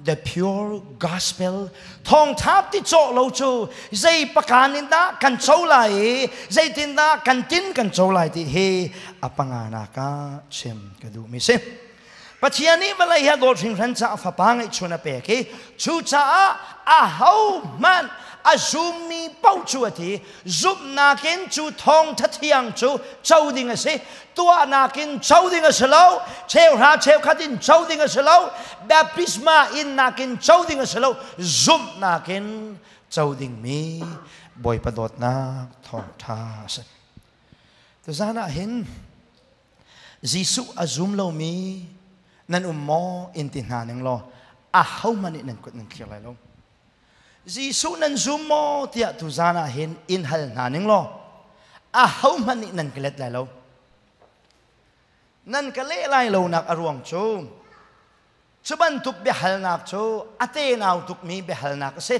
the pure gospel thawngṭha ti cawh lo cu zei pakan in dah kan co lai i zeitindah kan tin kan co lai ti hi a panganak ah chim ka duhmi si. Pathian nih vawlei hi a dawt hringhran caah fapa ngeihchun a pek i cucaah ahohmanh A zummi paoh cu a ti. Zumhnak in cu thawngtha thiang cu co ding a si. Tuahnak in co ding a si lo. Cheuhra cheukhat in co ding a si lo. Baptisma innak in co ding a si lo. Zumhnak in co dingmi Bawipa dawtnak thawngtha a si. Tuzan ah hin Jesuh a zum lomi nan um maw in ti hna ning law ahohmanh nih nan kut nan thlir lai lo. Jesuh nan zum maw tiah tuzan ah hin in hal hna ning law ahohmanh nih nan ka let lai lo. Nan ka leh lai lonak a ruang cu cu bantuk biahalnak cu a tenau tukmi biahalnak a si.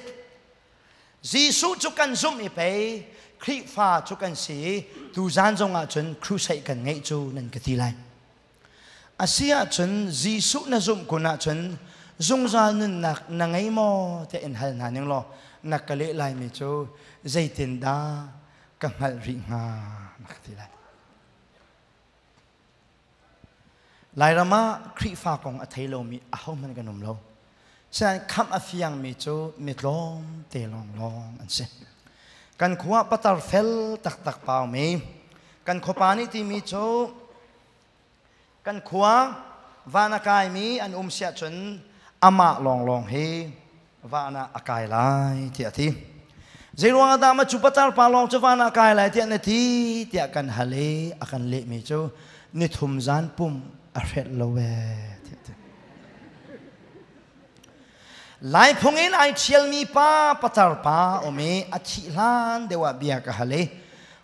Jesuh cu kan zumh i pei Khrihfa cu kan si i tuzan zong ah cun crusade kan ngeih cu nan ka ti lai. A si ahcun Jesuh na zumh kun ahcun zungzal nunnak na ngei maw tiah in hal hna ning law na ka leh laimi cu zeitindah ka hngalh rih hnga na ka ti lai. Lairam ah Khrihfa kong a thei lomi ahohmanh kan um lo. Sinain khamh a fiangmi cu mi tlawmte lawnglawng an si. Kan khua patar fel taktak paumi kan khuapa nih timi cu kan khua van a kaimi an um siah cun amah lawnglawng hi van ah a kai lai tiah a ti. Zeiruang ah dah ma cu patar pa lawng cu van ah kai lai tiah na ti tiah kan hal i a kan lehmi cu nithum zan pum a hrelh lo ee tiah a ti. Lai phung in ai ṭhialmi pa patar pa um i a thih hlan deuh ah bia ka hal i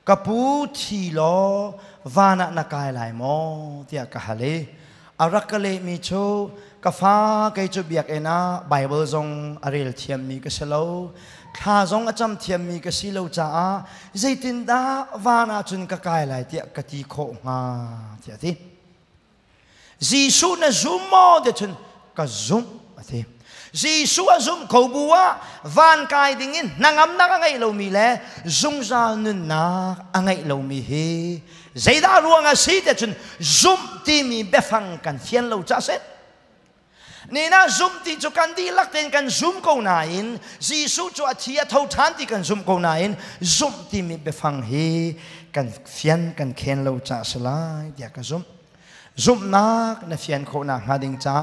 ka pu thi law van ah na kai lai maw tiah ka hal i a rak ka lehmi cu ka fa kei cu biakinn ah Bible zong a rel thiammi ka si lo thla zong a cam thiammi ka si lo caah zeitindah van ah cun ka kai lai tiah ka ti khawh hnga tiah a ti. Jesuh na zum maw ti cun ka zumh a ti. Jesuh a zumh ko bu ah van kai ding in hnangamnak a ngeih lomi le zungzal nunnak a ngeih lomi hi zeidah ruang a si ti cun zumh timi biafang kan fian lo ca si. Nina zumh ti cu kan dihlak tein kan zum ko nain Jesuh cu a thi a tho ṭhan ti kan zumh ko nain zumh timi biafang hi kan fian kan khen lo ca si lai tiah ka zumh. Zumhnak na fian khawhnak hnga ding ca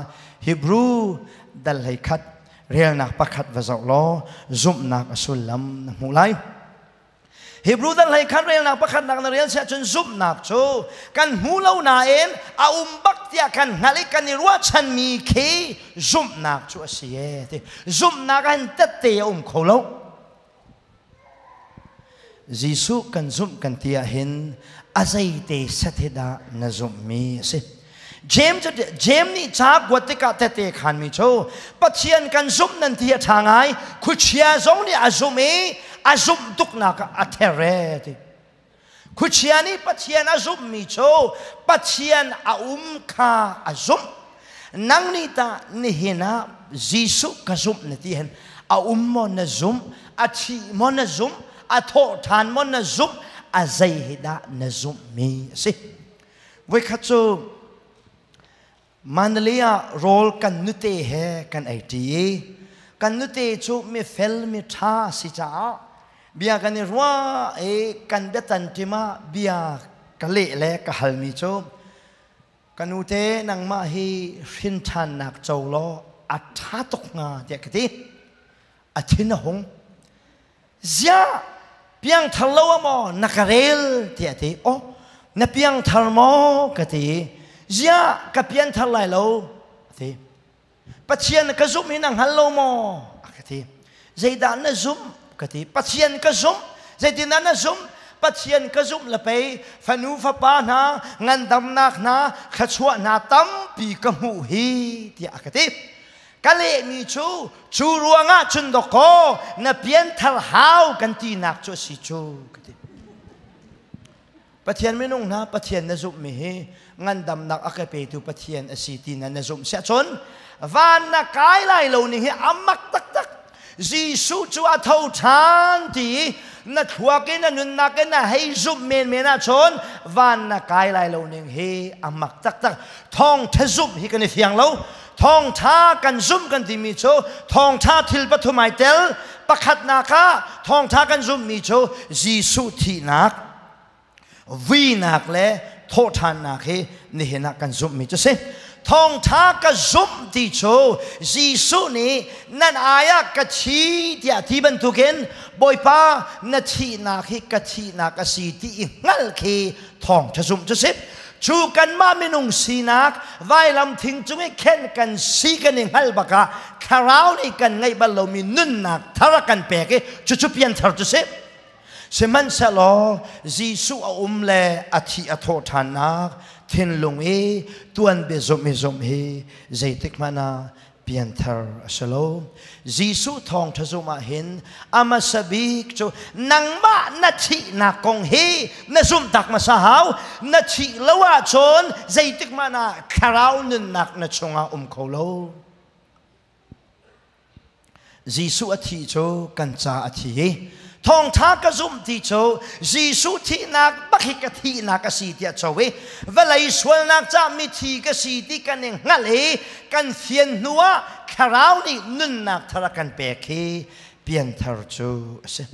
Hebrew dal 11 relnak pakhat va zoh law zumhnak a sullam na hmuh lai. Hebrew dal hlei khan relnak pakhatnak na rel siah cun zumhnak cu kan hmu lo nain a um bak tiah kan hngalh i kan i ruahchanmi khi zumhnak cu a si e ti. Zumhnak ah hin tette a um kho lo. Jesuh kan zumh kan ti ah hin a zeite set hi dah na zumhmi a si. James James nih ca kuat tikah tete khanmi cu Pathian kan zumh nan ti a ṭha ngai khuachia zong nih a zumh i a zumh tuknak ah a ther e ti khuachia nih Pathian a zumhmi cu Pathian a um kha a zumh nang nih tah nihin ah Jesuh ka zumh na ti hin a um maw na zumh a thi maw na zumh a thawh ṭhan maw na zumh a zei hi dah na zumhmi a si Voikhat cu Mandalay ah rawl kan nute he kan ei ṭi i kan nute cu mifel miṭha a si caah bia kan i ruah i kan biatan ṭim ah bia ka leh le ka halmi cu ka nute nangmah hi hrin ṭhannak co law a ṭha tuk hnga tiah ka ti. A thin a hung. Ziah piangthar lo ah maw na ka rel tiah a ti. Oh, na piangthar maw ka ti. Ziah ka pianthar lai lo a ti. Pathian ka zumh hi na hngal lo maw a ka ti. Zeidah na zumh ka ti. Pathian ka zumh. Zeitindah na zumh? Pathian ka zumh le pei fanu fapa hna ngandamnak hna thluachuah hna tampi ka hmuh hi tiah a ka ti. Ka lehmi cu cu ruangah cun dawkaw na pianthar hau kan tinak cu a si cu ka ti. Pathian minung hna Pathian na zumhmi hi ngandamnak a ka petu Pathian a si ti na na zumh siah cun van na kai lai lo ning hi a mak taktak. Jesuh cu a tho ṭhan ti na thluak in na nunnak in na hei zumh menmen ahcun van na kai lai lo ning hi a mak taktak. Thawngṭha zumh hi kan i fiang lo. Thawngṭha kan zumh kan timi cu thawngṭha thil pathum ai tel. Pakhatnak ah thawngṭha kan zumhmi cu Jesuh thihnak, vuinak le thawhṭhannak hi nihin ah kan zumhmi cu si. Thawngṭha ka zumh ti cu Jesuh nih nan ai ah ka thi tiah ti bantukin Bawipa na thihnak hi ka thihnak a si ti i hngalh khi thawngṭha zumh cu si. Cu kanmah minung sinak vailam thing cung i khenh kan si kan i hngalh bak ah thlarau nih kan ngeih bal lomi nunnak thar a kan pek i cucu pianthar cu si. Sihmanhsehlaw Jesuh a um le a thih a thawh ṭhannak thinlung i tuanbia zumh i zumh hi zeitik hmanh ah pianthar a si lo. Jesuh thawngṭha zumh ah hin a hmasa bik cu nangmah na thihnak kong hi na zumh tak hmasa hau. Na thih lo ahcun zeitik hmanh ah thlarau nunnak na chungah um kho lo. Jesuh a thi cu kan ca a thi i thawngṭha ka zumh ti cu Jesuh thihnak bak hi ka thihnak a si tiah co i vawlei sualnak ca mithi ka si ti kan i hngalh i kan fian hnu ah thlarau nih nunnak thar a kan pek hi pianthar cu a si.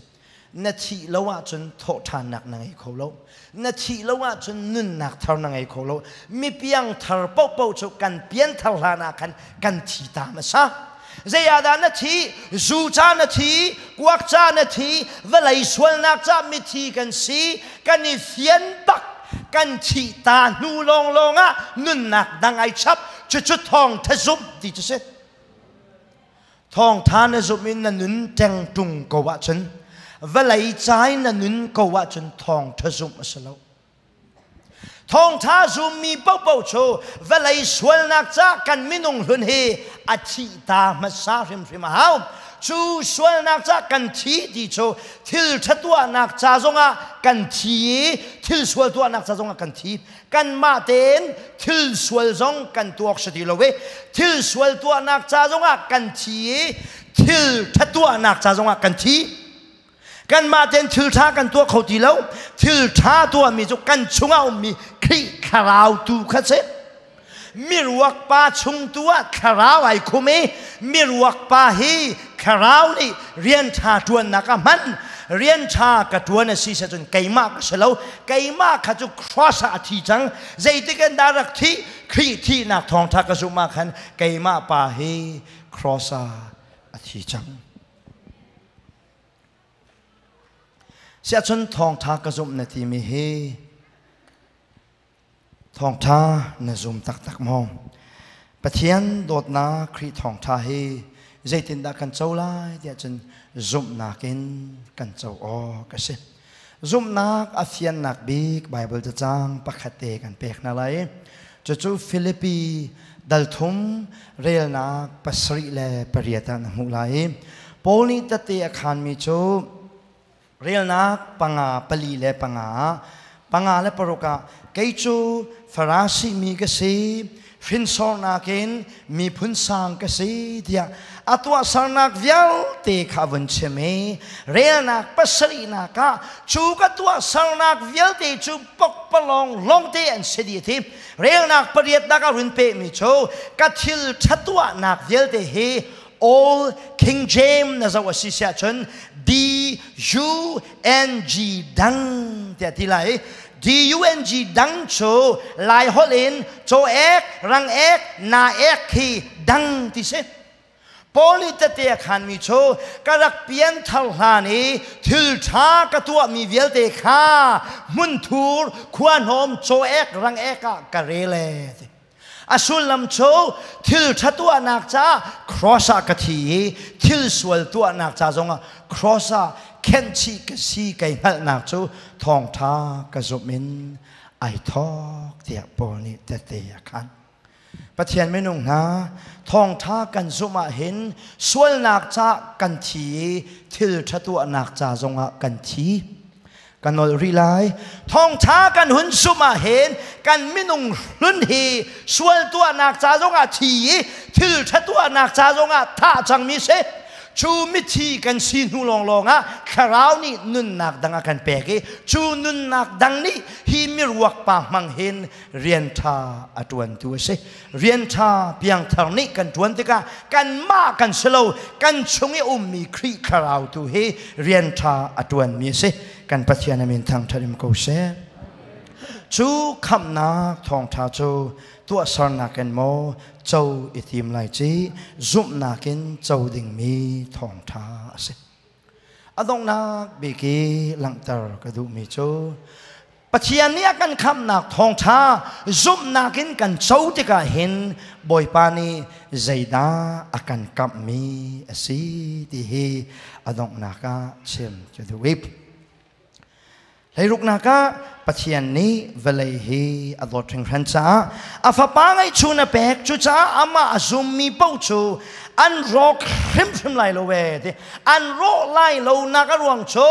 Na thih lo ahcun thawhṭhannak na ngei kho lo. Na thih lo ahcun nunnak thar na ngei kho lo. Mi piangthar paohpaoh cu kan pianthar hlan ah khan kan thi ta hmasa. Zei ah dah na thi? Zu ca na thi, kuak ca na thi, vawlei sualnak ca mithi kan si, kan i fian bak, kan thih ta hnu lawnglawng ah nunnak dang ai chap. Cucu thawngṭha zumh ti cu si. Thawngṭha na zumh in na nun ṭengṭung ko ahcun vawlei ca in na nun ko ahcun thawngṭha zumh a si lo. Thawngṭha zummi paohpaoh cu vawlei sualnak ca kan minung hlun hi a thih ta hmasa hrimhrim a hau. Cu sualnak ca kan thi ti cu thil ṭha tuahnak ca zongah kan thi i thil sual tuahnak ca zongah kan thi. Kanmah tein thil sual zong kan tuak si ti lo i thil sual tuahnak ca zongah kan thi i thil ṭha tuahnak ca zongah kan thi. Kanmah tein thil ṭha kan tuah kho ti lo. Thil ṭha tuahmi cu kan chungah ummi Khrih thlarau tu kha si. Miruak pa chung tu ah thlarau ai khum i miruak pa hi thlarau nih rian ṭha ṭuannak a hman. Rian ṭha ka ṭuan a si cun keimah ka si lo. Keimah kha cu cross ah a thi cang. Zeitik in dah rak thih? Khrih thihnak thawngṭha ka zumh ah khan keimah pa hi cross ah a thi cang. Siahcun thawngṭha ka zumh na timi hi Thawngṭha na zum taktak maw? Pathian dawtnak Khrih thawngṭha hi zeitindah kan co lai tiah cun zumhnak in kan co awk a si. Zumhnak a fiannak bik Baibal cacang pakhat te kan pek hna lai. Cucu Filipi dalthum relnak 7 le 8 ah na hmuh lai. Paul nih tette a khaanmi cu Relnak panga 4 le 5 5 le 6 ah kei cu Farasi mi ka si, hrinsornak in miphun sang ka si tiah a tuahsernak vialte kha a vun chim i relnak pasarihnak ah cu ka tuahsernak vialte cu pokpalawng lawngte an si dih ti relnak pariatnak ah run pehmi cu ka thil ṭha tuahnak vialte hi Old King James na zoh a si siah cun D U N G dang tiah ti lai. D U N G dang cu Lai holh in caw ek, rang ek, na ek khi dang ti si. Paul nih tete a khanmi cu ka rak pian thar hlan i thil ṭha ka tuahmi vialte kha hmunthur, khua hnawm, caw ek, rang ek ah ka rel ee ti. A sullam cu thil ṭha tuahnak caah cross ah ka thi i thil sual tuahnak ca zongah cross ah khenhchih ka si kai hngalhnak cu thawngṭha ka zumh in ai thawk tiah Paul nih tehte a khan. Pathian minung hna, thawngṭha kan zumh ah hin sualnak ca kan thi i thil ṭha tuahnak ca zongah kan thi. Ka nolh rih lai. Thawngṭha kan hun sum ah hin kan minung hlun hi sual tuahnak ca zongah thi i thil ṭha tuahnak ca zongah thah cangmi si. Cu mithi kan si hnu lawnglawng ah thlarau nih nunnak dang a kan pek i cu nunnak dang nih hi miruak pa hmang hin rian ṭha a ṭuantu a si. Rian ṭha piangthar nih kan ṭuan tikah kanmah kan si lo, kan chung i ummi Khrih thlarau tu hi rian ṭha a ṭuanmi a si. Kan Pathian a min thangṭhat in ko seh. Cu khamhnak thawngṭha cu tuahsernak in maw co i tim lai ci zumhnak in co dingmi thawngṭha a si. A donghnak bik i langhter ka duhmi cu Pathian nih a kan khamhnak thawngṭha zumhnak in kan co tikah hin Bawipa nih zeidah a kan kamhmi a si ti hi a donghnak ah chim ka duh i Hleiruknak ah Pathian nih vawlei hi a dawt hringhran caah a fapa ngeihchun a pek. Cucaah amah a zummi paoh cu an rawk hrimhrim lai lo ee ti. An rawh lai lonak a ruang cu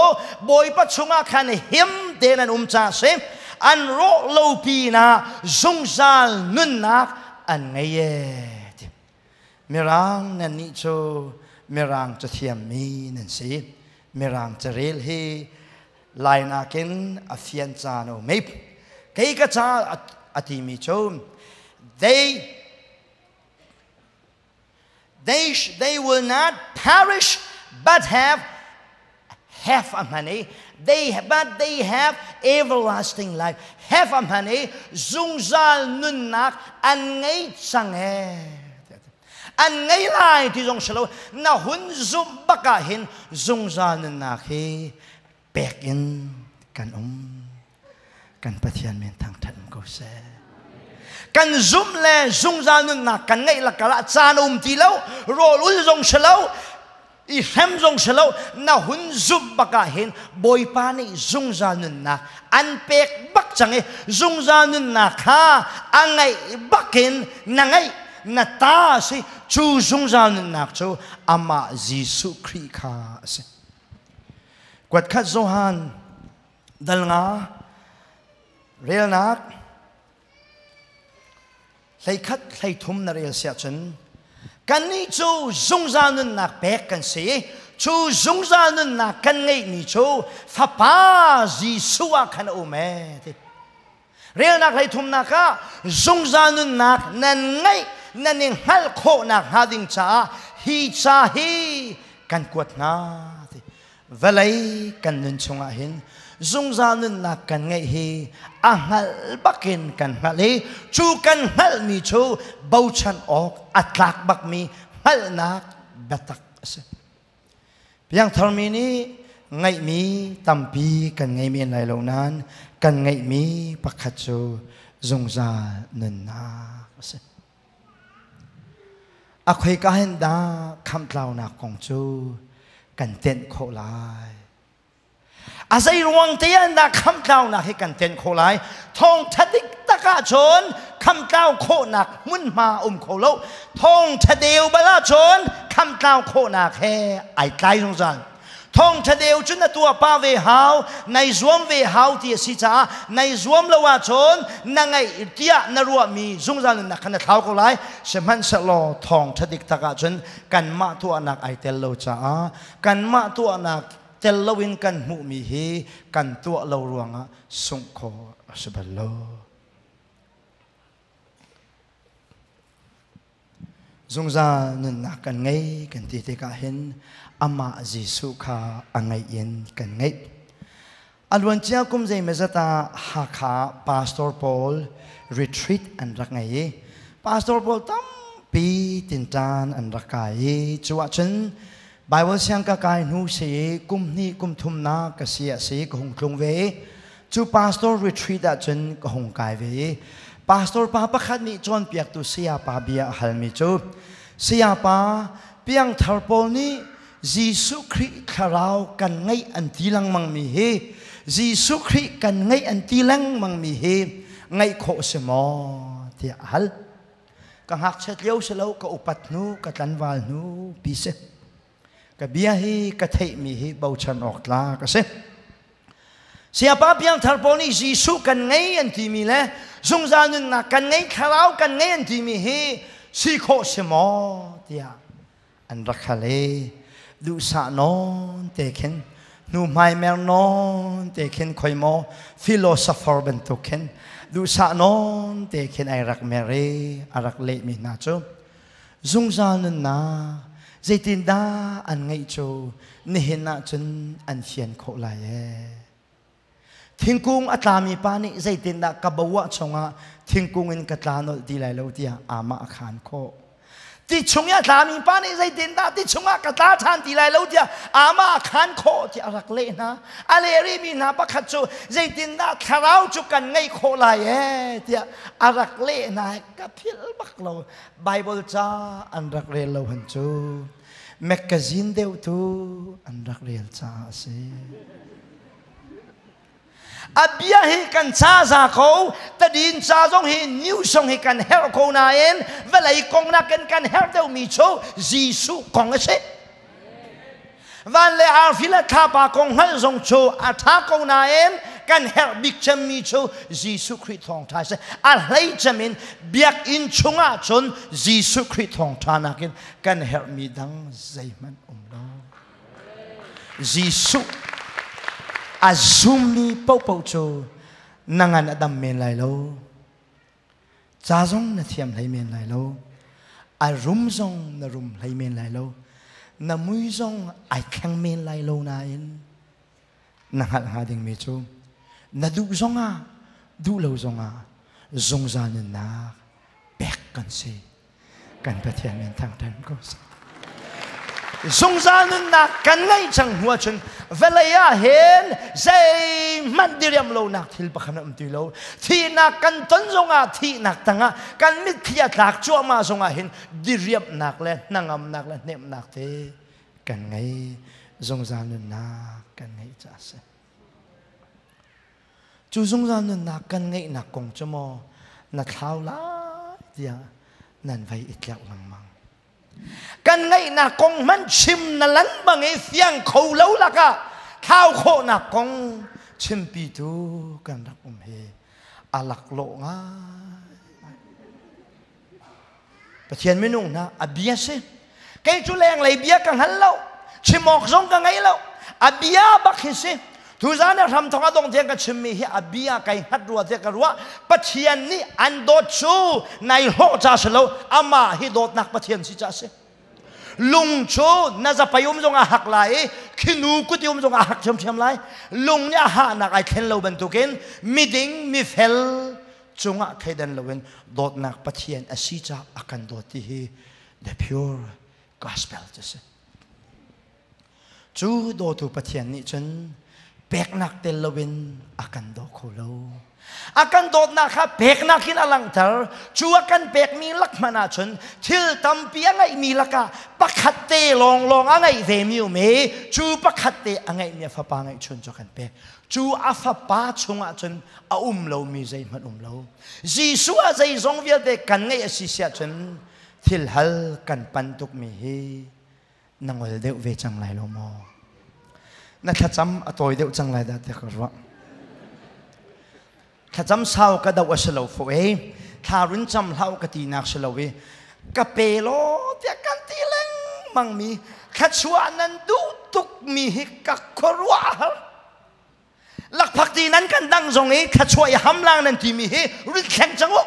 Bawipa chungah khan him tein an um caah a si. An rawh lo pinah zungzal nunnak an ngei ee ti. Mirang nannih cu Mirang cathiammi nan si. Mirang carel hi Lai nakin a fian caan a um i kei ka ca a timi cu they will not perish but have a hman they but they have everlasting life. Have a hman i zungzal nunnak an ngei cang ee. An ngei lai ti zong si lo, na hun zumh bak ah hin zungzal nunnak hi pek in kan um. Kan Pathian min thangṭhat um ko seh. Kan zumh le zungzal nunnak kan ngeih lakar ah caan a um ti lo, rawl ul zong si lo, i hrem zong si lo, na hun zumh bak ah hin Bawipa nih zungzal nunnak an pek bak cang i zungzal nunnak kha a ngeih bak in na ngeih, na ta a si. Cu zungzal nunnak cu amah Jesuh Khrih kha a si. Kuatkhat Johan dal nga relnak 11 13 na rel siah cun kannih cu zungzal nunnak pek kan si i cu zungzal nunnak kan ngeihmi cu Fapa Jesuh ah khan a um ee ti. Relnak 33nak ah zungzal nunnak nan ngeih nan i hngalh khawhnak hnga ding caah hi ca hi kan kuat hna ti. Vawlei kan nun chungah hin zungzal nunnak kan ngeih hi a hngalh bakin kan hngalh i cu kan hngalhmi cu bochan awk a tlak bakmi hngalhnak biatak a si. Piangtharmi nih ngeihmi tampi kan ngei men lai lo nain kan ngeihmi pakhat cu zungzal nunnak a si. A khoika hin dah khamhtlaunak kong cu kan tenh khawh lai? A zei ruang te ah dah khamhtlaunak hi kan tenh khawh lai? Thawngṭha dik tak ahcun khamhtlau khawhnak hmunhma um kho lo. Thawngṭha deu bal ahcun khamhtlau khawhnak he ai tlai zungzal. Thawngṭha deu cu na tuah pah ve hau, nai zuam ve hau ti a si caah nai zuam lo ahcun na ngaih tiah na ruahmi zungzal nunnak kha na thlau ko lai. Sihmanhsehlaw thawngṭha dik tak ahcun kanmah tuahnak ai tel lo caah kanmah tuahnak tel loin kan hmuhmi hi kan tuah lo ruangah sungh khawh a si bal lo. Zungzal nunnak kan ngei kan ti tikah hin amah Jesuh kha a ngeih in kan ngeih. A luancia kum zeimazat ah Hakha pastor pawl retreat an rak ngei i pastor pawl tampi tinṭan an rak kai i cu ahcun Bible siang ka kai hnu si i kum hnih kum thumnak ka si a si ka hung tlung ve i Cu pastor retreat ahcun ka hung kai ve i pastor pa pakhat nih cawnpiaktu sayapa bia a halmi cu, "Sayapa, piangthar pawl nih Jesuh Khrih thlarau kan ngeih an ti lengmangmi hi, Jesuh Khrih kan ngeih an ti lengmangmi hi ngeih khawh si maw?" tiah a hal. Ka ngakchiat lio si lo, ka upat hnu, ka tlanval hnu pi si. Ka bia hi ka theihmi hi bochan awk tlak a si. Sayapa piangthar pawl nih Jesuh kan ngei an timi le zungzal nunnak kan ngei, thlarau kan ngei an timi hi si khawh si maw tiah an rak hal i. Duhsah nawn te khin hnu hmai mer nawn te khin khoi maw philosopher bantuk khin duhsah nawn te khin ai rak mer i a rak lehmi hna cu zungzal nunnak zeitindah an ngeih cu nihin ah cun an fian khawh lai ee. Thingkung a tlami pa nih zeitindah ka bo ah chungah thingkung in ka tla nolh ti lai lo tiah amah a khaan khawh. Ti chung i a tlami pa nih zeitindah ti chungah ka tla ṭhan ti lai lo tiah amah a khaan khawh tiah a rak leh hna. A leh rihmi hna pakhat cu zeitindah thlarau cu kan ngeih khawh lai ee tiah a rak leh hna. Ka philh bak lo. Bible ca an rak rel lo han cu. Magazine deuh tu an rak rel caah a si. A bia hi kan ca za ko, tadin ca zong hi news zong hi kan herh ko nain vawlei kong nakin kan herh deuhmi cu Jesuh kong a si. Van le arfi le thlapa kong hngalh zong cu a ṭha ko nain kan herh bik cemmi cu Jesuh Khrih thawngṭha a si. A hlei cem in biakinn chungah cun Jesuh Khrih thawngṭha nakin kan herhmi dang zeihmanh um lo. Jesuh a zummi paohpaoh cu na ngan a dam men lai lo. Ca zong na thiam hlei men lai lo. A rum zong na rum hlei men lai lo. Na mui zong ai thleng men lai lo nain na hngalh hnga dingmi cu na duh zongah duh lo zongah zungzal nunnak pek kan si. Kan Pathian min thangṭhat ko seh. Zungzal nunnak kan ngeih cang hnu ahcun vawlei ah hin zeihmanh diriam lonak thil pakhat a um ti lo. Thihnak kan ton zongah thihnak tangah kan mitthli a tlak cuahmah zongah hin diriamhnak le hnangamnak le hnemhnak te kan ngei. Zungzal nunnak kan ngeih caah a si. Cu zungzal nunnak kan ngeihnak kong cu maw na thlau lai tiah nan vei i tlerh lengmang. Kan ngeihnak kong hmanh chim na lan bang i fiang kho lo lakah thlau khawhnak kong chimpitu kan rak um hi a laklawh ngai. Pathian minung hna a bia si. Kei cu lenglei bia ka hngal lo. Chim awk zong ka ngei lo. A bia bak hi si. Tuzan ah hramthawk a dong tiang ka chimmi hi a bia kai hngat rua tiah ka ruah. Pathian nih an dawt cu nai hlawh ca si lo. Amah hi dawtnak Pathian si ca si. Lung cu na zapai um zong a hak lai i khinu kut um zong a hak ṭhiamṭhiam lai. Lung nih a hahnak ai thlen lo bantukin miding mifel cungah thleidan loin dawtnak Pathian a si caah a kan dawt ti hi the pure gospel cu si. Cu dawtu Pathian nih cun peknak tel loin a kan daw kho lo. A kan dawtnak kha peknak in a langhter. Cu a kan pekmi lak hmanh ahcun thil tampi a ngeihmi lakah pakhat te lawnglawng a ngeih vemi um i cu pakhat te a ngeihmi a fapa ngeihchun cu a kan pek. Cu a fapa chungah cun a um lomi zeihmanh um lo. Jesuh ah zeizong vialte kan ngeih a si siah cun thil hal kan pan tukmi hi na ngol deuh ve cang lai lo maw? Na thlacam a tawi deuh cang lai dah tiah ka ruah. Thlacam sau ka doh a si lo fo e. Thla run cam hlah ka tinak si lo i ka pe law tiah kan ti lengmang mi thluachuah nan duh tukmi hi ka khuaruah har. Lakphak ti nan kan dang zong i thluachuah i hamlang nan timi hi rit thleng cang u.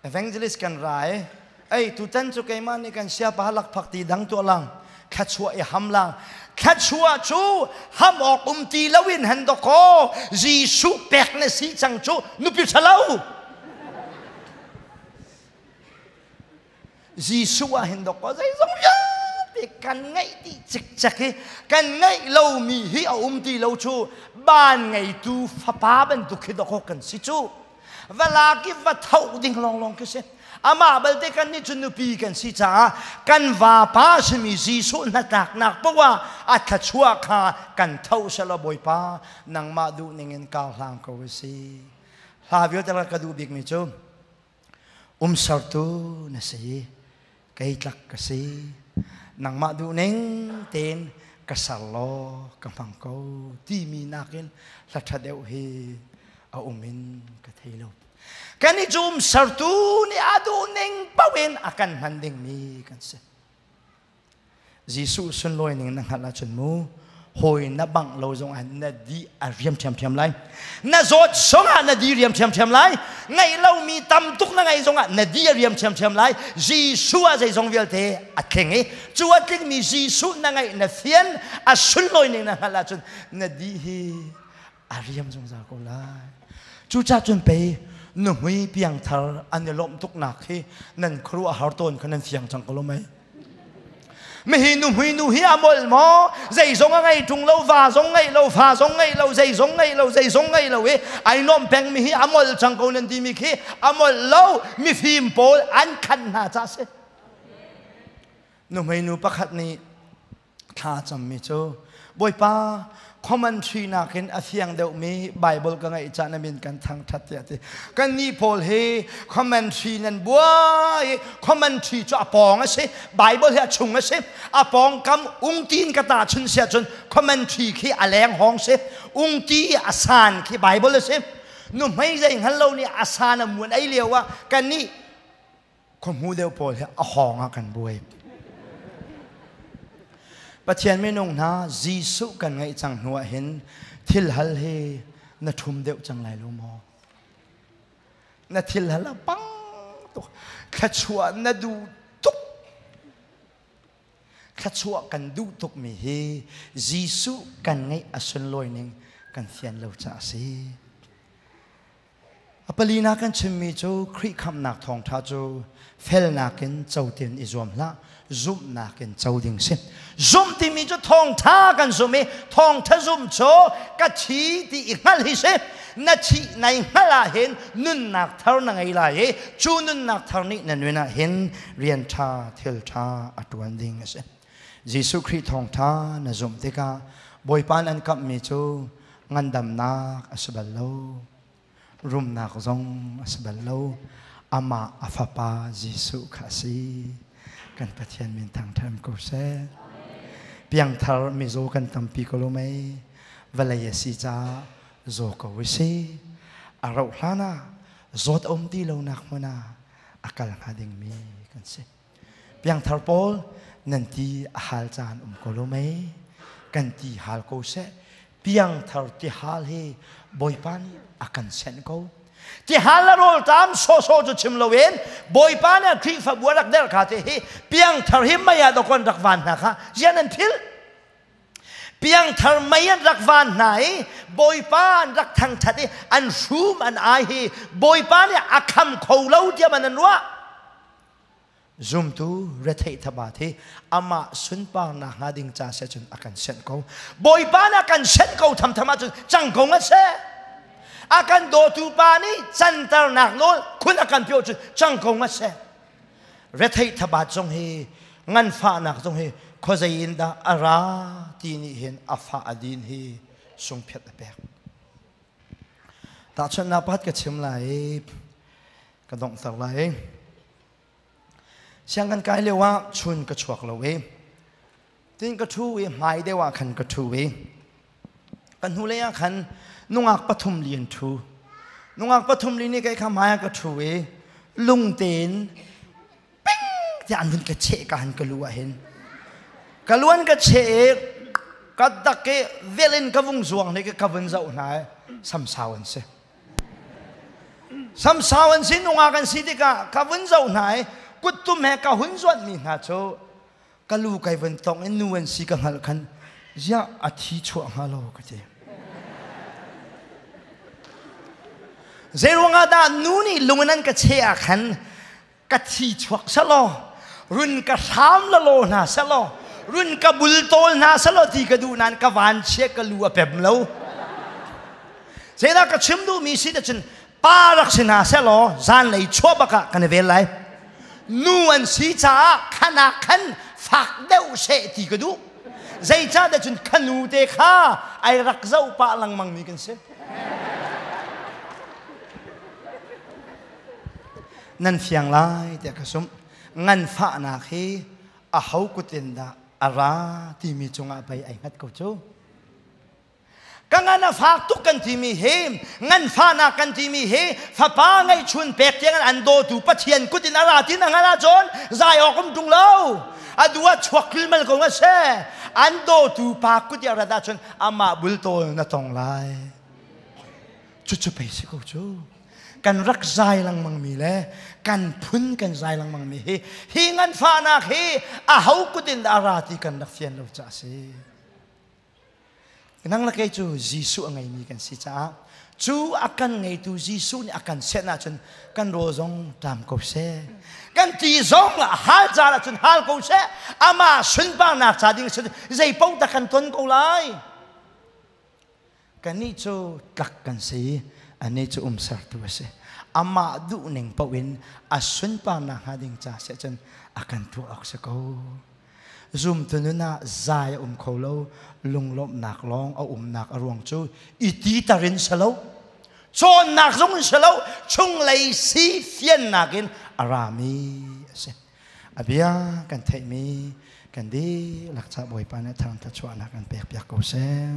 Evangelist kan ra i ei tutan cu keimah nih kan siapa lakphak ti dang tuah lang thluachuah i ham lang thluachuah cu ham awk um ti loin han dawkaw Jesuh pek na si cang cu nupi ṭhalo Jesuh ah hin dawkaw zeizong vialte kan ngeih dih cikcek hi kan ngeih lomi hi a um ti lo cu ban ngeitu fapa bantuk hi dawkaw kan si cu va lak i va tho ding lawnglawng khi si amah balte kan nih cu nupi kan si caah kan vapa simi Jesuh hnatlaknak poah ah a thluachuah kha kan tho selaw Bawipa nangmah duh ning in kar hlang ko si hla vialte ka duh bikmi cu umsertu na si kei tlak ka si nangmah duh ning tein ka ser law ka hmang ko timi nakin hla ṭha deuh hi a um in ka thei lo. Kan i cu sertu nih a duh ning paoh in a kan hman dingmi kan si. Jesuh sunlawi ning na hngalh ahcun mu hawi na bangh lo zongah na di a riam ṭhiamṭhiam lai. Na zawt zongah na di riam ṭhiamṭhiam lai. Ngeih lomi tam tuk na ngeih zongah na di a riam ṭhiamṭhiam lai. Jesuh ah zeizong vialte a tling i cu a tlingmi Jesuh na ngeih na fian a sunlawi ning na hngalh ahcun na di hi a riam zungzal ko lai. Cucaah cun pei nuhmui piangthar an i lawmh tuknak hi nan khuaruah har tawn kha nan fiang cang ko lo mei? Mihi nuhmui nu hi a molh maw? Zeizong a ngei ṭung lo, va zong ngei lo, fa zong ngei lo, zeizong ngei lo, zeizong ngei lo i ai nuam peng mi hi a molh cang ko nan timi khi a molh lo, mifim pawl an khan hna ca si. Nuhmei nu pakhat nih thla cammi cu Bawipa commentary nakin a fiang deuhmi Bible ka ngeih caan na min kan thangṭhat tiah ti. Kannih pawl hi commentary nan buai commentary cu a pawng a si Bible hi a chung a si a pawngkam ungti in ka tahchun si ahcun commentary khi a leng hawng si ungti a san khi Bible a si nuhmei zei hngal lo nih a san a muan ei lio ah kannih khuahmu deuh pawl hi a hawng ah kan buai. Pathian minung hna Jesuh kan ngeih cang hnu ah hin thil hal hi na ṭhum deuh cang lai lo maw? Na thil hal a pang tuk. Thluachuah na duh tuk. Thluachuah kan duh tukmi hi Jesuh kan ngeih a sunlawi ning kan fian lo caah a si. A palinak kan chimmi cu Khrih khamhnak thawngṭha cu felnak in co tin i zuam hlah, zumhnak in co ding si. Zumh timi cu thawngṭha kan zumh i thawngṭha zumh cu ka thi ti i hngalh hi si. Na thih nai hngalh ah hin nunnak thar na ngei lai i cu nunnak thar nih na nun ah hin rian ṭha thil ṭha a ṭuan ding a si. Jesuh Khrih thawngṭha na zumh tikah Bawipa nan kamhmi cu ngandamnak a si bal lo rumnak zong a si bal lo amah a fapa Jesuh kha a si kan Pathian min thangṭhat ko seh piangthar mizaw kan tampi ko lo mei vawlei a si caah zaw ko u si a rauh hlan ah zawt a um ti lonak hmun ah a kal hnga dingmi kan si Piangthar pawl nan ti a hal caan um ko lo mei? Kan ti hal ko seh. Piangthar ti hal hi Bawipa nih a kan senh ko. Ti hal le rawlṭam sawhsawh cu chim loin Bawipa nih Khrihfabu a rak derh kha te hi piangthar hi mei ah dawkaw an rak van hna kha ziah nan philh? Piangthar mei an rak van hna i Bawipa an rak thangṭhat i an hrum an ai hi Bawipa nih a kham kho lo tiah man an ruah. Zumtu retheih thabat hi amah sunparnak hnga ding ca seh cun a kan senh ko. Bawipa nih a kan senh ko thamtham ahcun cang ko ngat seh. A kan dawtu pa nih canternak nawl khun a kan pio cun cang ko ngat seh. Retheih thabat zong hi nganfahnak zong hi khuazei in dah a ra ti nih hin a fah a din hi sungphiat a pek. Tahchunhnak pakhat ka chim lai i ka donghter lai. Siang kan kai lio ah chun ka chuak lo i tin ka ṭhu i hmai deuh ah khan ka ṭhu i ka hnulei ah khan nungak pathum li an ṭhu. Nungak pathum li nih kei kha hmai ah ka ṭhu i lung tein ping tiah an vun ka cheh ka han ka lu ah hin ka luan ka cheh i ka dak i vel in ka vung zuang nih ka vun zoh hna i samsau an si. Samsau an si nungak an si tikah ka vun zoh hna i kuttum he ka hun zuanhmi hna cu ka lu kai vun tong i nu an si ka hngalh khan ziah a thi chuah hnga lo ka ti. Zeiruangah dah nu nih lung in an ka cheh ah khan ka thi chuak selaw run ka hram lalaw hna selaw run ka bultawl hna selaw ti ka duh nain ka vanchia ka lu a pem lo zeidah ka chim duhmi si cun pa rak si hna selaw zanlei chuah bak ah kan i vel lai nu an si caah khan ah khan fak deuh seh ti ka duh zeicahtiah cun kha nu te kha ai rak zoh pah lengmang mi kan si Nan fiang lai tiah ka sumh. Nganfahnak hi aho kut in dah a ra timi cungah pei ai hngat ko cu. Ka ngan a fak tuk kan timi hi, nganfahnak kan timi hi, fapa ngeihchun pek tiang an dawtu Pathian kut in a ra ti na hngalh ahcun zai awk um ṭung lo. A du ah chuak tlulmal ko nga seh. An dawtu pa kut i a rat ahcun amah bultawl na tong lai. Cucu pei si ko cu. Kan rak zai lengmang mi le kan phun kan zai lengmang mi hi, hi nganfahnak hi a ho kut in dah a ra ti kan rak fian lo caah a si. Nang le kei cu Jesuh a ngeimi kan si caah cu a kan ngeitu Jesuh nih a kan senh ahcun kan rawl zong ṭam ko seh. Kan ti zong hal caan ahcun hal ko seh. Amah sunparnak ca ding sin zei paoh dah kan ton ko lai. Kannih cu tlak kan si, anih cu umsertu a si. Amah duhning paoh in a sunparnak hnga ding ca si ahcun a kan tuah awk si ko. Zumtu nun ah zai a um kho lo, lunglawmhnak lawng a umnak a ruang cu i titer in si lo, cawnnak zong in si lo, chunglei si fiannak in a rami a si. A bia kan theihmi kan dihlak ca Bawipa nih thangtha chuahnak kan pek piak ko seh.